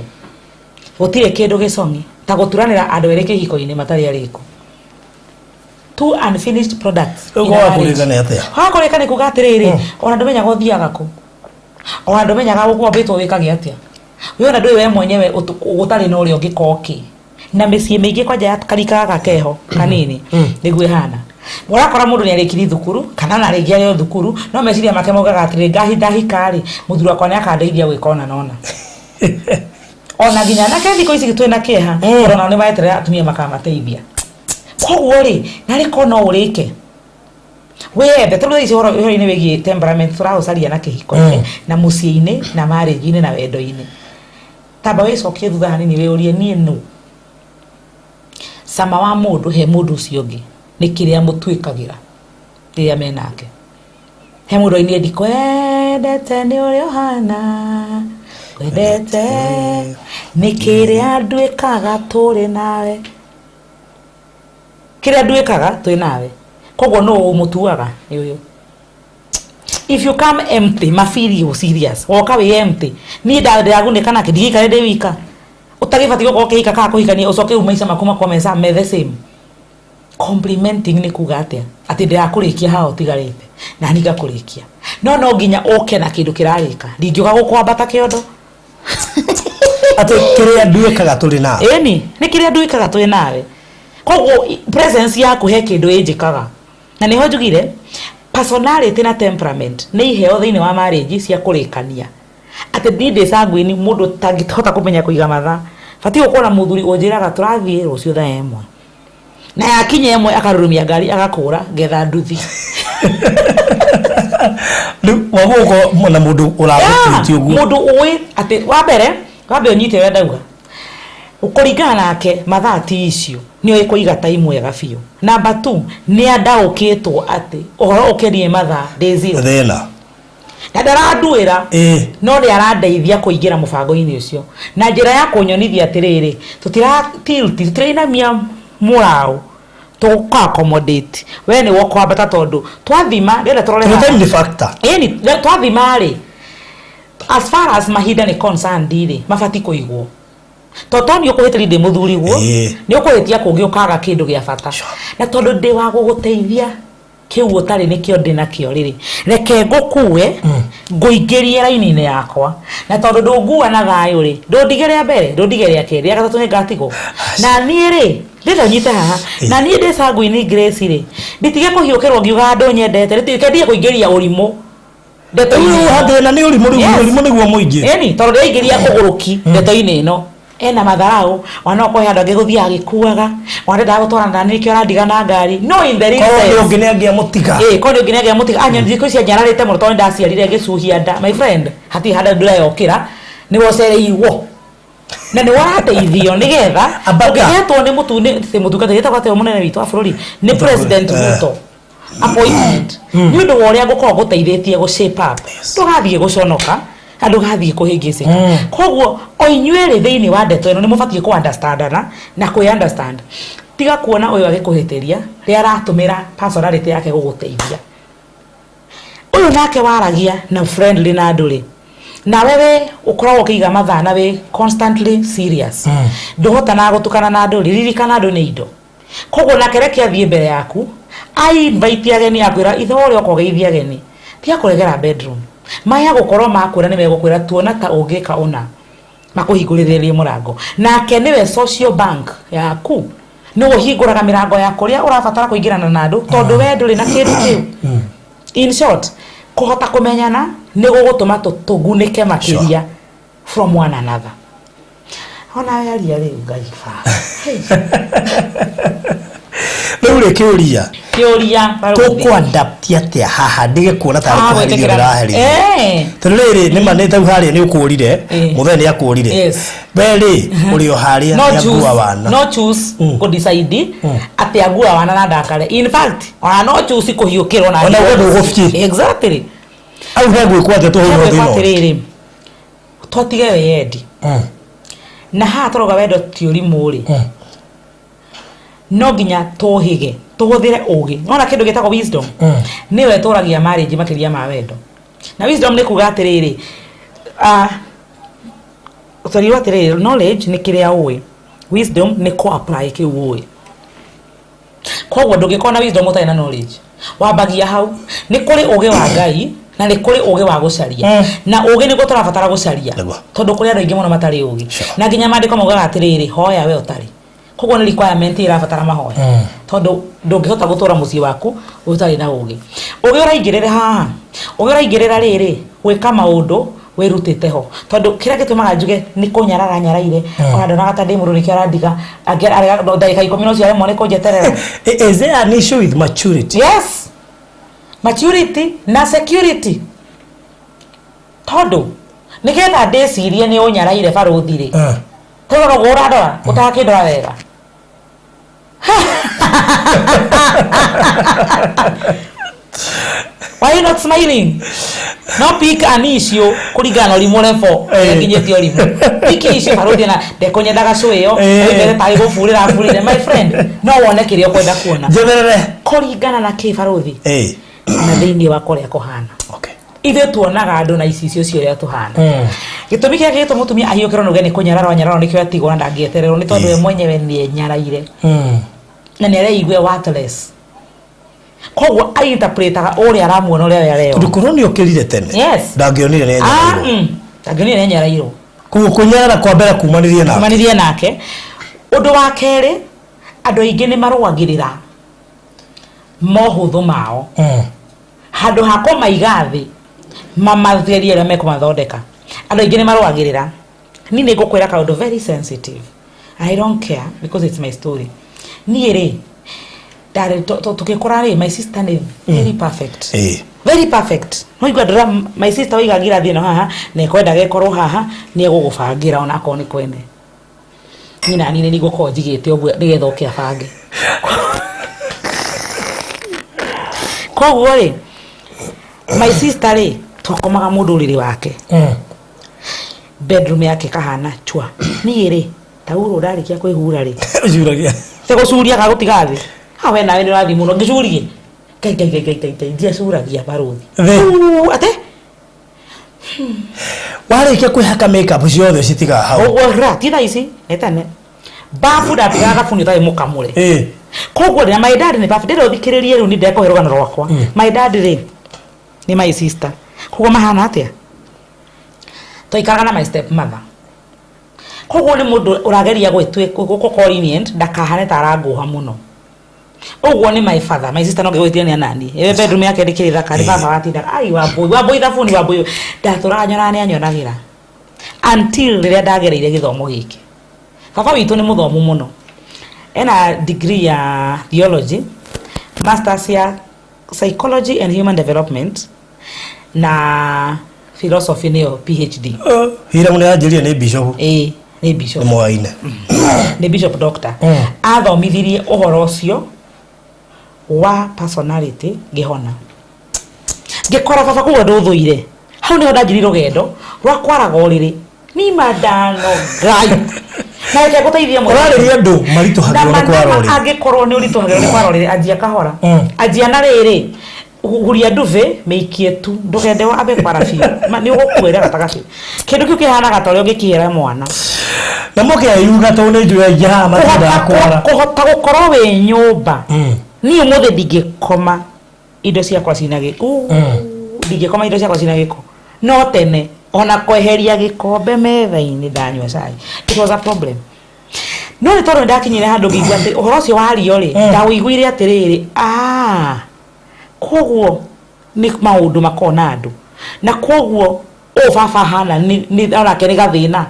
Gũtirĩ kĩndũ gĩcong'i ta gũturanĩra andũ erĩ kĩhiko-inĩ matarĩ arĩku, two unfinished products. Rĩu in a kwaga marriage. kũrĩka nĩ atĩa? Kwaga kũrĩka nĩ kuga atĩrĩrĩ, ona ndũmenyaga ũthiaga kũ, ona ndũmenyaga ũkombĩtwo wĩkage atĩa. We ona ndũĩ we mwenyewe gũtarĩ na ũrĩa ũngĩka ũkĩ. Na mĩciĩ mĩingĩ kwanja ya karika gaka keho kanini nĩguo ĩhana. Ũrakora mũndũ nĩ arĩkirie thukuru, kana ona rĩngĩ arĩ o thukuru, no meciria make maugaga atĩrĩ, ngahi ndahika rĩ, mũthuri wakwa nĩ akandeithia gwĩka ona na ona. Ona nginya anake thikũ ici twĩna kĩeha, tondũ onao nĩ mareterera atumia makamateithia. Koguo rĩ, narĩ korwo no ũrĩke wĩyende, tondũ thaa ici ũhoro-inĩ wĩgiĩ temperament tũraũcaria na kĩhiko-inĩ na mũciĩ-inĩ na marriage-inĩ na wendo-inĩ. Tamba wĩcokie thutha hanini wĩyũrie, niĩ nũ? Cama wa mũndũ he mũndũ ũcio ũngĩ nĩ kĩrĩa mũtuĩkagĩra rĩrĩa menake. He mũndũ ainire, "Ndikwendete nĩ ũrĩa ũhana, kwendete nĩ kĩrĩa nduĩkaga tũrĩ nawe." Kĩrĩa nduĩkaga twĩ nawe, koguo nũ ũmũtuaga nĩ ũyũ. If you come empty, mafeel you serious. Woka wĩ empty, niĩ ndĩragunĩka nake ndigĩikare ndĩ wika. Ũtagĩbatiĩ gũkorwo ũkĩhika kana kũhikania, ũcoke rĩu maica maku makorwo me me the same. Complimenting nĩ kuga atĩa? Atĩ ndĩrakũrĩkia haha ũtigarĩte na niĩ ngakũrĩkia, no nginya ũke na kĩndũ kĩrarĩka. Ndingĩũka gũkwambata kĩondo. Atĩ kĩrĩa nduĩkaga tũrĩ nawe. Ĩni, nĩ kĩrĩa nduĩkaga twĩ nawe. Koguo presence yaku he kĩndũ ĩnjĩkaga, na nĩho njugire personality na temperament nĩ iheo thĩinĩ wa marriage cia kũrĩkania. Atĩ niĩ ndĩ sanguine, mũndũ ũtangĩhota kũmenya kũiga mathaa, batiĩ gũkorwo na mũthuri ũnjĩraga tũrathiĩ rũciũ thaa 1, na yakinya 1 akarurumia ngari, agakũra ngetha nduthi. Rĩu wagũkorwo na mũndũ ũragũtuĩtie ũguo. Mũndũ ũĩ atĩ wa mbere wambe ũnyite ũrĩa ndauga, kũringana nake mathaa ti icio, nĩ oĩ kũiga time wega biũ. Number two, nĩ andaũkĩtwo atĩ ũhoro ũkĩrie mathaa ndĩ zero. Thĩna. Na ndaranduĩra, no nĩ arandeithia kũingĩra mũbango-inĩ ũcio na njĩra ya kũnyonithia atĩrĩrĩ, tũtira tilt, tũtirainamia mũraũ, tũgũka accommodate we nĩ wokwambata, tondũ twathima ndĩrenda tũrore Tondũ haha. Time nĩ factor. Ĩni, twathima rĩ, as far as mahinda nĩ concerned rĩ, mabati kũigwo, tondũ to nĩ ũkũhĩtĩria ndĩ mũthuri guo, nĩ ũkũhĩtia kũngĩ ũkaga kĩndũ gĩa bata. Na tondũ ndĩ wa gũgũteithia kĩu ũtarĩ nĩkĩo ndĩ nakĩo rĩrĩ, reke ngũkue ngũingĩrie raini-inĩ yakwa. Na tondũ ndũngua na thayũ rĩ, ndũndige rĩa mbere, ndũndige rĩa kerĩ, rĩa gatatũ nĩ ngatigwo. Na niĩ rĩ, ndĩrenda ũnyite haha, na niĩ ndĩ sanguine Grace rĩ, nditige kũhiũkĩrwo ngiugaga ndũnyendete, reke ndige kũingĩria ũrimũ ndeto-inĩ Rĩu ĩno. Thĩna nĩ ũrimũ rĩu. Ũrimũ nĩguo mũingĩ. Ĩni, tondũ ndĩraingĩria ũgũrũki ndeto-inĩ ĩno, ena matharau, ona okorwo he andũ angĩ gũthiaga agĩkuaga, ona ndendaga gũtwarana na niĩ, nĩkĩo arandiga na ngari. No in the real Korwo nĩ sense, ũngĩ nĩ angĩamũtiga. Ĩĩ, korwo nĩ ũngĩ nĩ angĩamũtiga. Anya thikũ ici anyararĩte mũno, tondũ nĩ ndaciarire ngĩcuhia nda. My friend, hatirĩ handũ ndĩreyokĩra, nĩwe ũcereirwo na nĩ warateithio nĩgetha Ambata. ũngĩgetwo nĩ mũtu nĩ ti mũtungatĩri, ĩtagwo atĩa mũnene witũ wa bũrũri? Nĩ President Ruto, appointment nĩ ũndũ wa ũrĩa ngũkorwo ngũteithĩtie gũ shape up, ndũgathiĩ gũconoka na ndũgathiĩ kũhĩngĩcĩka. Koguo o inyuĩ rĩ, thĩinĩ wa ndeto ĩno nĩ mũbatiĩ kũ understandana na kwĩ understand. Tiga kuona ũyũ agĩkũhĩtĩria rĩrĩa aratũmĩra personality yake gũgũteithia. Ũyũ nake waragia na friendly na andũ rĩ, nawe we ũkoragwo ũkĩiga mathaa na wĩ constantly serious, ndũhotanaga gũtukana na andũ rĩ, ririkana andũ nĩ indo. Koguo nake reke athiĩ mbere yaku a invite ageni, akwĩra ithe wa ũrĩa ũka ũgeithie ageni, tiga kũregera bedroom. Maya gũkorwo makwĩra nĩ megũkwĩra tuona ta ũngĩka ũna, makũhingũrĩrĩrie mũrango. Nake nĩwe social bank yaku, nĩwe ũhingũraga mĩrango ya kũrĩa ũrabatara kũingĩrana na andũ, tondũ we ndũrĩ na kĩndũ kĩu. In short, kũhota kũmenyana nĩ gũgũtũma tũgunĩke makĩria from one another. Ona we aria rĩu, Ngai baba. Rĩu rĩ, kĩũria. Kĩũria. Tũkũ-adapt atĩa haha ndige kuona tarĩ Ah, kũherithio gwĩtĩkĩra. ndĩraherithio? Tondũ rĩrĩ nĩma nĩ tau harĩa nĩ ũkũrire, mũthee nĩ akũrire. We rĩ, ũrĩ o harĩa No nĩ choose, angua wana. no choose kũ decide atĩ angua wana na ndakare. In fact, ona no choose kũhiũkĩrwo na Ona we ndũgũbiĩ. Exactly. Au hegwĩkwo atĩa tũhũrwo Hegwĩkwo thĩna ũyũ? atĩrĩrĩ, twatige wĩyendi na haha tũrauga wendo ti ũrimũ rĩ, no nginya tũhĩge tũhũthĩre ũgĩ. Nona kĩndũ gĩtagwo wisdom nĩyo ĩtũragia marriage makĩria ma wendo. Na wisdom nĩ kuga atĩrĩrĩ, twerirwo atĩrĩrĩ, knowledge nĩ kĩrĩa ũĩ, wisdom nĩ kũ apply kĩu ũĩ. Koguo ndũngĩkorwo na wisdom ũtarĩ na knowledge. Wambagia hau. Nĩ kũrĩ ũgĩ wa Ngai na nĩ kũrĩ ũgĩ wa gũcaria, na ũgĩ nĩguo tũrabatara gũcaria, tondũ kũrĩ andũ aingĩ mũno matarĩ ũgĩ. Na nginya maandĩko maugaga atĩrĩrĩ, hoya we ũtarĩ. Koguo nĩ requirement ĩrabatara mahoya, tondũ ndũngĩhota gũtũra mũciĩ waku ũtarĩ na ũgĩ. Ũgĩ ũraingĩrĩra haha, ũgĩ ũraingĩrĩra rĩrĩ gwĩka maũndũ wĩrutĩte ho, tondũ kĩrĩa gĩtũmaga njuge nĩ kũnyarara nyaraire, ona ndonaga ta ndĩ mũndũ nĩkĩo arandiga. Arega ndagĩka 10 no ciaremwo nĩ kũnjeterera. Is there an issue with maturity? Yes, maturity na security, tondũ Nĩgetha ndĩcirie nĩ ũnyaraire barũthi rĩ, tondũ noguo ũrandora ũtakĩndora wega. Why you not smiling? No pick an issue kũringana na ũrimũ level Eh. nginyĩtie ũrimũ. Pick issue barũthi na ndekũnyenda gacũ ĩyo Eh. oigere tarĩ gũburĩra aburĩre my friend no wone kĩrĩa ũkwenda kuona. Njetherere. Kũringana na kĩ barũthi Eh. na thĩinĩ wa kũrĩa kũhana. Okay. Ithuĩ tuonaga andũ na icicio cia ũrĩa tũhana. Gĩtũmi kĩrĩa gĩgĩtũma mũtumia ahiũkĩrwo nĩ uge nĩ kũnyararwo anyararwo nĩkĩo atigwo na ndangĩetererwo nĩ tondũ we mwenyewe nĩ enyaraire na nĩ areigua worthless. Koguo ainterpretaga ũrĩa aramuona ũrĩa we areyona. Tondũ korwo nĩ okĩrire tene. Yes. Ndangĩonire nĩ Ah, enyarairwo. Ndangĩonire nĩ enyarairwo. Koguo kũnyarara kwa mbere kumanirie nake. Kumanirie nake. Ũndũ wa kerĩ, andũ aingĩ nĩ marũagĩrĩra mohũthũ mao. Handũ ha kũmaiga thĩ mamatherie ũrĩa mekũmathondeka. Andũ aingĩ nĩ marũagĩrĩra. Niĩ nĩ ngũkwĩra kaũndũ very sensitive. I don't care because it's my story. Niĩ rĩ, ndarĩ tũgĩkũra rĩ, my sister nĩ very perfect. Very perfect. No igua ndĩra my sister waiga ngirathi ĩno haha na ĩkwendaga ĩkorwo haha, nĩ egũgũbangĩra ona akorwo nĩ kwene. Niĩ na niĩ nĩ ngũkorwo njigĩte ũguo nĩgetha oke abange. Koguo rĩ, my sister rĩ, twakomaga mũndũ ũrĩrĩ wake. Bedroom yake kahana chua. Niĩ rĩ, taurũ ndarĩkia kwĩhura rĩ. Ũcuragia. Te gũcuria kana gũtiga thĩ. Ha we nawe nĩ ũrathiĩ mũno ngĩcurie. Ngai ngai ngai ngai ngai ngai ndiacuragia barũthi. Thĩ. Uu, ate? Warĩkia kwĩhaka makeup ciothe citigaga hau. Ũguo ra, ti thaa ici, nĩ tene. Babu ndatigaga thabuni ũtarĩ mũkamũre. Koguo rĩ, na my dad nĩ babu, ndĩrenda ũthikĩrĩrie rĩu nĩ ndekũhe rũgano rwakwa. My dad rĩ, nĩ my sister. Koguo mahana atĩa? Twaikaraga na my step mother. Koguo nĩ mũndũ ũrageria gũkorwo lenient ndakahane ta arangũha mũno. Ũguo nĩ my father, my sister no ngĩgwĩtire nĩ anani. Ĩyo bedroom yake ndĩkĩrĩ thaka, nĩ baba watindaga. Ai Wambũi, Wambũi thabuni, Wambũi. Ndatũraga nyonaga nĩ anyonagĩra. Until rĩrĩa ndagereire gĩthomo gĩkĩ. Baba witũ nĩ mũthomu mũno. Ena degree ya theology, masters ya psychology and human development na philosophy nĩyo PhD. Hiramu nĩ anjĩrire nĩ bishop. Ĩĩ, nĩ bishop. Nĩ moaine. Nĩ bishop doctor. Athomithirie ũhoro ũcio wa personality ngĩhona. Ngĩkora baba koguo ndũthũire. Hau nĩho ndanjirie rũgendo rwa kwaraga ũrĩrĩ. Nima ndano Ngai. Na reke ngũteithie mũno. Ũrarĩria andũ maritũhagĩrwo nĩ kwara ũrĩrĩ. Angĩkorwo nĩ ũritũhagĩrwo nĩ kwara ũrĩrĩ, anjia kahora. Anjia na rĩrĩ, huria nduve, mĩikie tu. Ndũkende wambe kwara biũ. Ma, nĩ ũgũkuĩra gatagatĩ. Kĩndũ kĩu kĩhanaga ta ũrĩa ũngĩkĩra mwana. Na mũkeyuga tondũ nĩ njũĩ aingĩ haha matindaga kwara. Kũhota gũkorwo wĩ nyũmba. Niĩ ũmũthĩ ndingĩkoma indo ciakwa cina gĩko. Ndingĩkoma indo ciakwa cina gĩko. No tene ona kweheria gĩkombe metha-inĩ ndanyua cai. It was a problem. No nĩ tondũ nĩndakinyire handũ ngĩigua atĩ ũhoro ũcio wario rĩ, ndawĩiguire atĩrĩrĩ, koguo nĩ maũndũ makoragwo na andũ. Na koguo ũũ baba ahana nĩ onake nĩ gathĩna.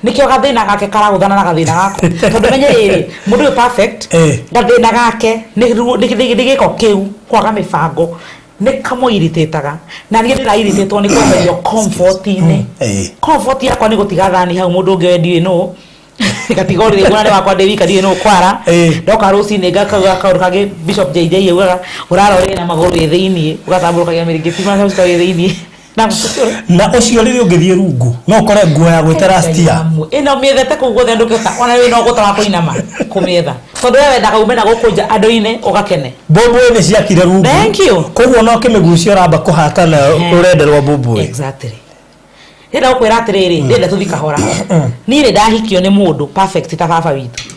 Nĩkĩo gathĩna gake karagũthana na gathĩna gakwa. Tondũ menye rĩrĩ, mũndũ ũyũ perfect, gathĩna gake nĩ gĩko kĩu kwaga mĩbango nĩ kamũiritĩtaga. Na niĩ ndĩrairitĩtwo nĩ kweherio comfort-inĩ. Comfort yakwa nĩ gũtiga thani hau mũndũ ũngĩ oe ndiũĩ nũ. Gatiga ũrĩrĩ nguona nĩ wakwa ndĩ wika ndiũĩ nũ kwara. Ndoka rũcinĩ ngakauga kaũndũ kangĩ Bishop JJ augaga ũrara ũrĩrĩ na magũrũ wĩ thĩiniĩ, ũgatambũrũkagia mĩrĩngĩti macoka wĩ thĩiniĩ. Na ũcio rĩrĩa ũngĩthiĩ rungu no ũkore nguo ya gwĩta last year. Ĩno mĩethete kũu guothe ndũngĩhota ona wĩna ũgũta wa kũinama kũmĩetha. Tondũ we wendaga ume na gũkũ nja andũ-inĩ ũgakene. Mbũmbũĩ nĩ ciakire rungu. Thank you. Koguo no kĩmĩgucio ũramba kũhata na rũrenda rwa mbũmbũĩ. Exactly. Ndĩrenda gũkwĩra atĩrĩrĩ, ndĩrenda tũthiĩ kahora. Niĩ rĩ ndahikio nĩ mũndũ perfect ta baba witũ.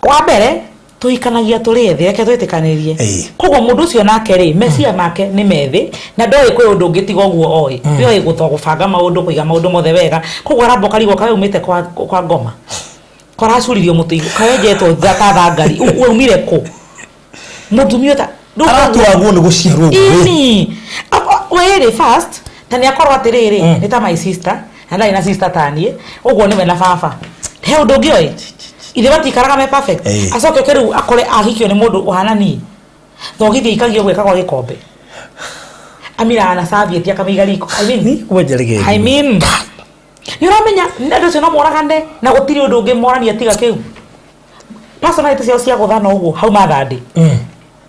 Wa mbere tũhikanagia tũrĩ ethĩ, reke twĩtĩkanĩrie. Koguo mũndũ ũcio nake rĩ, meciria make nĩ methĩ na ndoĩ kwĩ ũndũ ũngĩ tiga ũguo oĩ. We oĩ gũbanga maũndũ, kũiga maũndũ mothe wega. Koguo aramba ũkarigwo kaĩ umĩte kwa ngoma. Karacuririo mũtĩ igũrũ, kawenjetwo ta thangari, waumire kũ? Mũtumia ũta- Rĩu Araturagwo nĩ gũciarwo ũguo. Ĩni. We rĩ first, ta nĩ akorwo atĩrĩrĩ, nĩ ta my sister, na ndarĩ na sister ta niĩ, ũguo nĩwe na baba. He ũndũ ũngĩ oĩ? Ithe matikaraga me perfect. Acoke oke rĩu akore ahikio nĩ mũndũ ũhana niĩ. Thogithi aikagio ũguo ĩkagwa gĩkombe. Amiraga na serviette akamĩiga riko. I mean, Kwenjeregeria. I mean, nĩ ũramenya nĩ andũ acio no moragane na gũtirĩ ũndũ ũngĩ morania tiga kĩu. Personality ciao cia gũthana ũguo hau mathandi.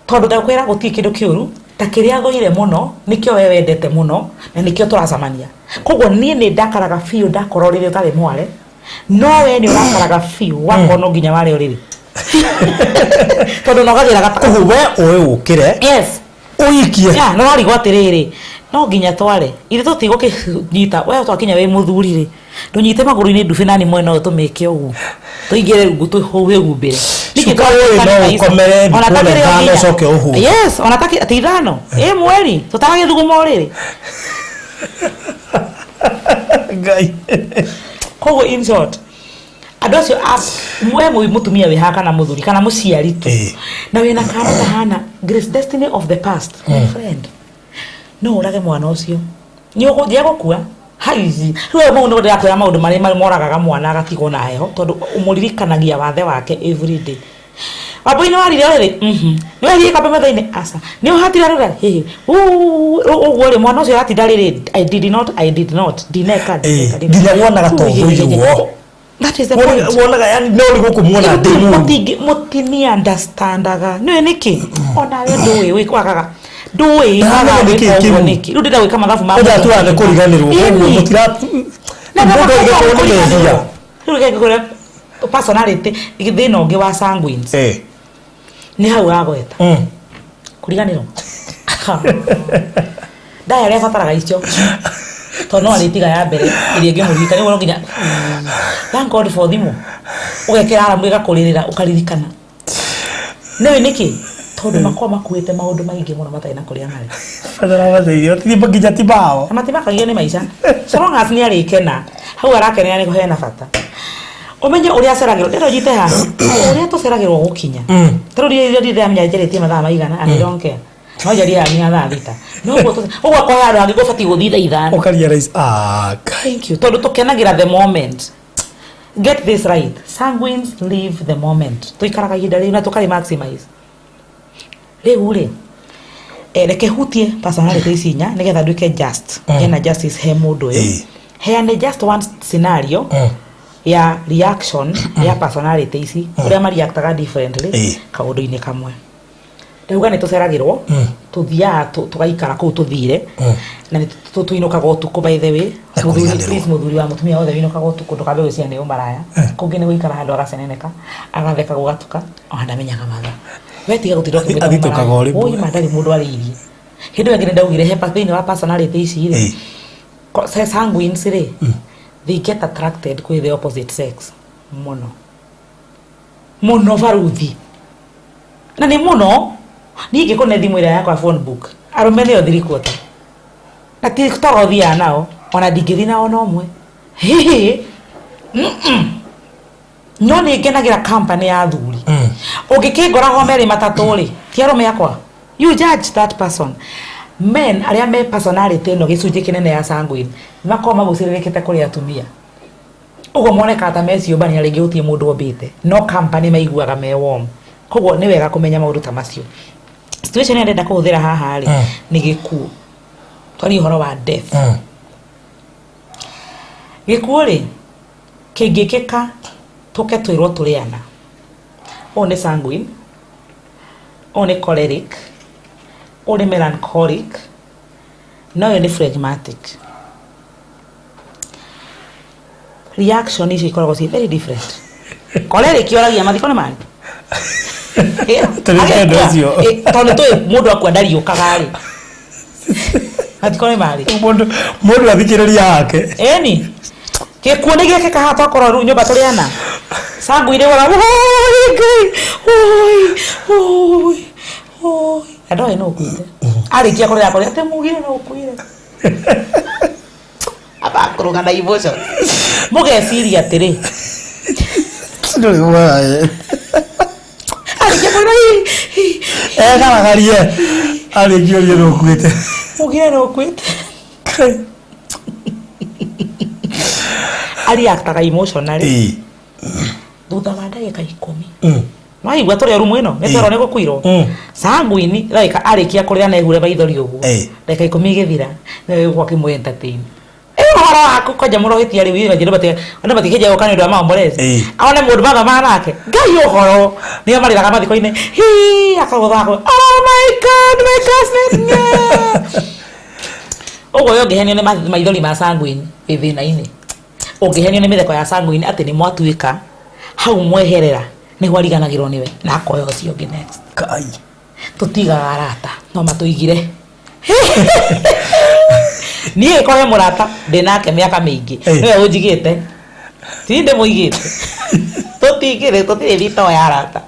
Tondũ ndakwĩra gũtirĩ kĩndũ kĩũru ta kĩrĩa thũire mũno nĩkĩo we wendete mũno na nĩkĩo tũracemania. Koguo niĩ nĩ ndakaraga biũ ndakora ũrĩrĩ ũtarĩ mware, no we nĩ ũrakaraga biũ wakorwo no nginya ware ũrĩrĩ. Tondũ nogagĩra gata. Koguo we ũĩ ũkĩre Yes. ũikie. Ya, no warigwo atĩrĩrĩ, no nginya tware ithe tũtigũkĩnyita we twakinya wĩ mũthuri rĩ, ndũnyite magũrũ-inĩ ndubi nani mwena ũyũ tũmĩke ũguo tũingĩre rungu twĩhumbĩre. Cuka ũyũ no ũkomere thikũ ona ithano ũcoke ũhũte. Yes, ona takĩ ti ithano ĩ mweri tũtaragĩthuguma ũrĩrĩ. Ngai. Koguo in short, andũ acio we mwĩ mũtumia wĩ haha kana mũthuri kana mũciari tu na wĩna kana kahana Grace destiny of the past, my friend, no ũrage mwana ũcio nĩ ũgũthiĩ gũkua haizi. Rĩu mau nĩguo ndĩrakwĩra maũndũ marĩa moragaga mwana agatigwo na heho, tondũ ũmũririkanagia wathe wake every day. Wambui nĩ warire ũrĩrĩ, nĩ weririe gĩkombe metha-inĩ, aca, nĩ ũhatire rũra, hihi ũguo rĩ, mwana ũcio aratinda rĩrĩ, I did not, I did not, ndineka, ndineka. Nginya wonaga to ũthũirwo. That is the point. Wonaga yani no ũrigwo kũmuona ndĩ mũru. Mũtini understandaga nĩũĩ nĩkĩ onawe ndũĩ wĩkwagaga ndũĩ Ndĩramenya wagaga nĩkĩ gwĩka ũguo kĩu. nĩkĩ. Rĩu ndĩrenda gwĩka mathabu ma Ũndũ atuaga nĩ kũriganĩrwo koguo Ĩni. mũtira Na mũndũ aigĩtwo nĩ mehia. Rĩu reke ngũkwĩre personality thĩna ũngĩ wa sanguines nĩ hau wagweta kũriganĩrwo ndaya arĩa abataraga icio tondũ no arĩtiga ya mbere ĩrĩa ĩngĩmũririkania ũguo no nginya thank God for thimũ ũgekĩra aramu ĩgakũrĩrĩra ũkaririkana. Nĩũĩ nĩkĩ? Tondũ makoragwo makuĩte maũndũ maingĩ mũno matarĩ na kũrĩa marĩ. Batara mateithio ti nginya ti mao. Na matimakagio nĩ maica. So long as nĩ arĩkena, hau arakenera nĩho hena bata. Ũmenye ũrĩa aceragĩrwo, ndĩrenda ũnyite haha, ũrĩa tũceragĩrwo gũkinya. Ta rĩu niĩ ndirĩ ndĩramenya njarĩtie mathaa maigana and I don't care. No njarie nginya thaa 6. No ũguo ũguo akorwo handũ hangĩ gũbatiĩ gũthiĩ thaa 5. Ũka realize, ah, Ngai. Thank you. Tondũ tũkenagĩra the moment. Get this right. Sanguines live the moment. Tũikaraga ihinda rĩu na tũkarĩ maximize. Rĩu rĩ, reke hutie personality ici inya nĩgetha nduĩke just. Hena justice he mũndũ ũyũ. Heane just one scenario ya reaction ya personality ici ũrĩa mareactaga differently kaũndũ-inĩ kamwe. Ndauga nĩ tũceragĩrwo, tũthiaga tũgaikara kũu tũthire na nĩ tũinũkaga ũtukũ. By the way, Na mũthuri, kũriganĩrwo. please, mũthuri wa mũtumia wothe wĩinũkaga ũtukũ ndũkambe gwĩciria nĩ ũmaraya. Kũngĩ nĩ gũikara handũ agaceneneka agatheka gũgatuka ona ndamenyaga mathaa. We tiga gũtinda ũkĩmwĩta Athitũkaga mũmaraya. o rĩmwe. Oi, ma ndarĩ mũndũ arĩirie. Hĩndĩ ĩyo ĩngĩ nĩ ndaugire he thĩinĩ wa personality ici rĩ, sanguines rĩ, they get attracted kwĩ the opposite sex mũno mũno baruthi na nĩ mũno. Niĩ ingĩkũne thimũ ĩrĩa yakwa phone book, arũme nĩo thirikota na ti toro thiaga nao ona ndingĩthiĩ nao na ũmwe. Hihi no nĩ ngenagĩra company ya athuri. Ũngĩkĩngora ho merĩ matatũ rĩ, ti arũme akwa. You judge that person. Men arĩa me personality ĩno gĩcunjĩ kĩnene ya sanguine makoragwo magucĩrĩrĩkĩte kũrĩ atumia ũguo monekaga ta meciũmbania rĩngĩ gũtirĩ mũndũ ombĩte no company maiguaga me warm. Koguo nĩ wega kũmenya maũndũ ta macio. Situation ĩrĩa ndĩrenda kũhũthĩra haha rĩ, nĩ gĩkuũ. Twarie ũhoro wa death. Gĩkuũ rĩ, kĩngĩkĩka tũke twĩrwo tũrĩ ana, ũyũ nĩ sanguine, ũyũ nĩ choleric, ũyũ nĩ melancholic na ũyũ nĩ phlegmatic, reaction icio ikoragwo ciĩ very different. Choleric yoragia mathiko nĩ marĩ. Tũrĩ na ũndũ ũcio. Tondũ tũĩ mũndũ akua ndariũkaga rĩ, mathiko nĩ marĩ. Mũndũ athikĩrĩria hake. Ĩni gĩkuũ nĩ gĩekĩka haha twakorwo rĩu nyũmba tũrĩ ana, sanguine wora oi Ngai oi oi oi na ndoĩ nũ ũkuĩte. Arĩkia kũrĩra kũrĩa atĩ mugire nũ ũkuire abakũrũga na emotion mũgeciria atĩrĩ Ndũrĩ wae. Arĩkia kũrĩra hi, hi, Egaragarie arĩkia ũria nũ ũkuĩte. Mugire nũ ũkuĩte. Ariactaga emotionally. Thutha wa ndagĩka 10 Waigua tũrĩ rumu ĩno nĩ twerwo nĩ gũkuirwo. Sanguine ndagĩka arĩkia kũrĩra na ehure maithori ũguo, ndagĩka 10 igĩthira nĩwe ũgũka ũkĩmũ entertain. Ĩ ũhoro waku kwanja mũrohĩtia rĩu ithuĩ andũ mati andũ matikĩnjia gũka nĩ ũndũ wa maombolezi. One mũndũ mathoma nake Ngai ũhoro nĩo marĩraga mathiko-inĩ hi akagũtha akauga, oh my God, my classmate, yeah. Ũguo we ũngĩhenio nĩ maithori ma sanguine wĩ thĩna-inĩ. Ũngĩhenio nĩ mĩtheko ya sanguine atĩ nĩ mwatuĩka hau mweherera nĩguo ariganagĩrwo nĩwe na akoya ũcio ũngĩ next. Kai. Tũtigaga arata no matũigire. Niĩ korwo mũrata ndĩ nake mĩaka mĩingĩ nĩwe ũnjigĩte, ti ndĩmũigĩte. Tũtingĩrĩ tũtirĩ thitoo ya arata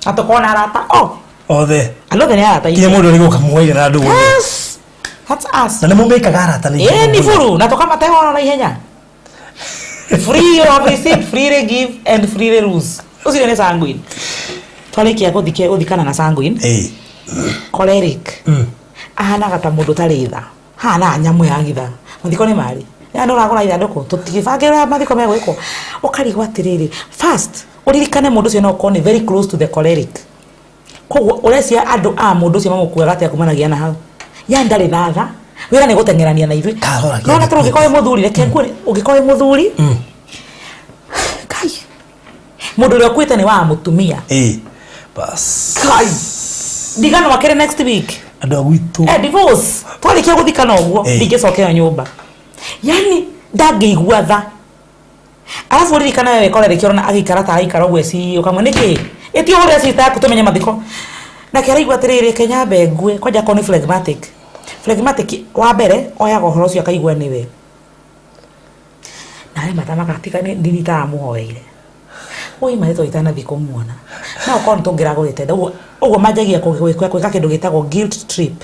na tũkorwo na arata o othe. Andũ othe nĩ arata. Kinya mũndũ ũrĩ gũka mwaire na ndũgũ. Yes, that's us. Na nĩ mũmĩkaga arata na ihenya. Ĩĩ ni buru na tũkamate horo na ihenya. Free you have received, freely give and freely lose. Ũcio nĩ sanguine. Twarĩkia gũthikana na sanguine. Choleric. Ahanaga ta mũndũ ũtarĩ tha. Hanaga nyamũ ya githa. Mathiko nĩ marĩ. Ya nĩ ũragũra ithandũkũ tũtigĩbange ũrĩa mathiko megwĩkwo. Ũkarigwo atĩrĩrĩ, first ũririkane mũndũ ũcio no ũkorwo nĩ very close to the choleric. Koguo ũrecia andũ a mũndũ ũcio mamũkuaga atĩa kumanagia na hau. Yani ndarĩ na tha. Wĩra nĩ gũteng'erania na ithuĩ. Karora Nona tondũ ũngĩkorwo wĩ mũthuri, reke nguone, ũngĩkorwo wĩ mũthuri, Kai. Mũndũ ũrĩa ũkuĩte nĩ wa mũtumia. Bas. Kai. Ndigano akĩrĩ next week. Andũ a gwitũ. Divorce. Twarĩkia gũthikana ũguo, ndingĩcokera nyũmba. Yani ndangĩigua tha. Arabu ũririkana we wĩkore rĩkĩ ũrona agĩikara ta aikara ũguo eci ũkamwe nĩkĩ? Ĩti ũhũrĩre sister yaku tũmenye mathiko. Nake araigua atĩrĩrĩ reke nyambe ngue kwanja akorwo nĩ phlegmatic. Phlegmatic wa mbere oyaga ũhoro ũcio akaigua nĩwe. Na arĩa matamaga tiga nĩ ndini itaramũhoeire. Oi marĩtwa itanathiĩ kũmuona. No okorwo nĩ tũngĩragũrĩte nda ũguo ũguo manjagia gwĩka kĩndũ gĩtagwo guilt trip.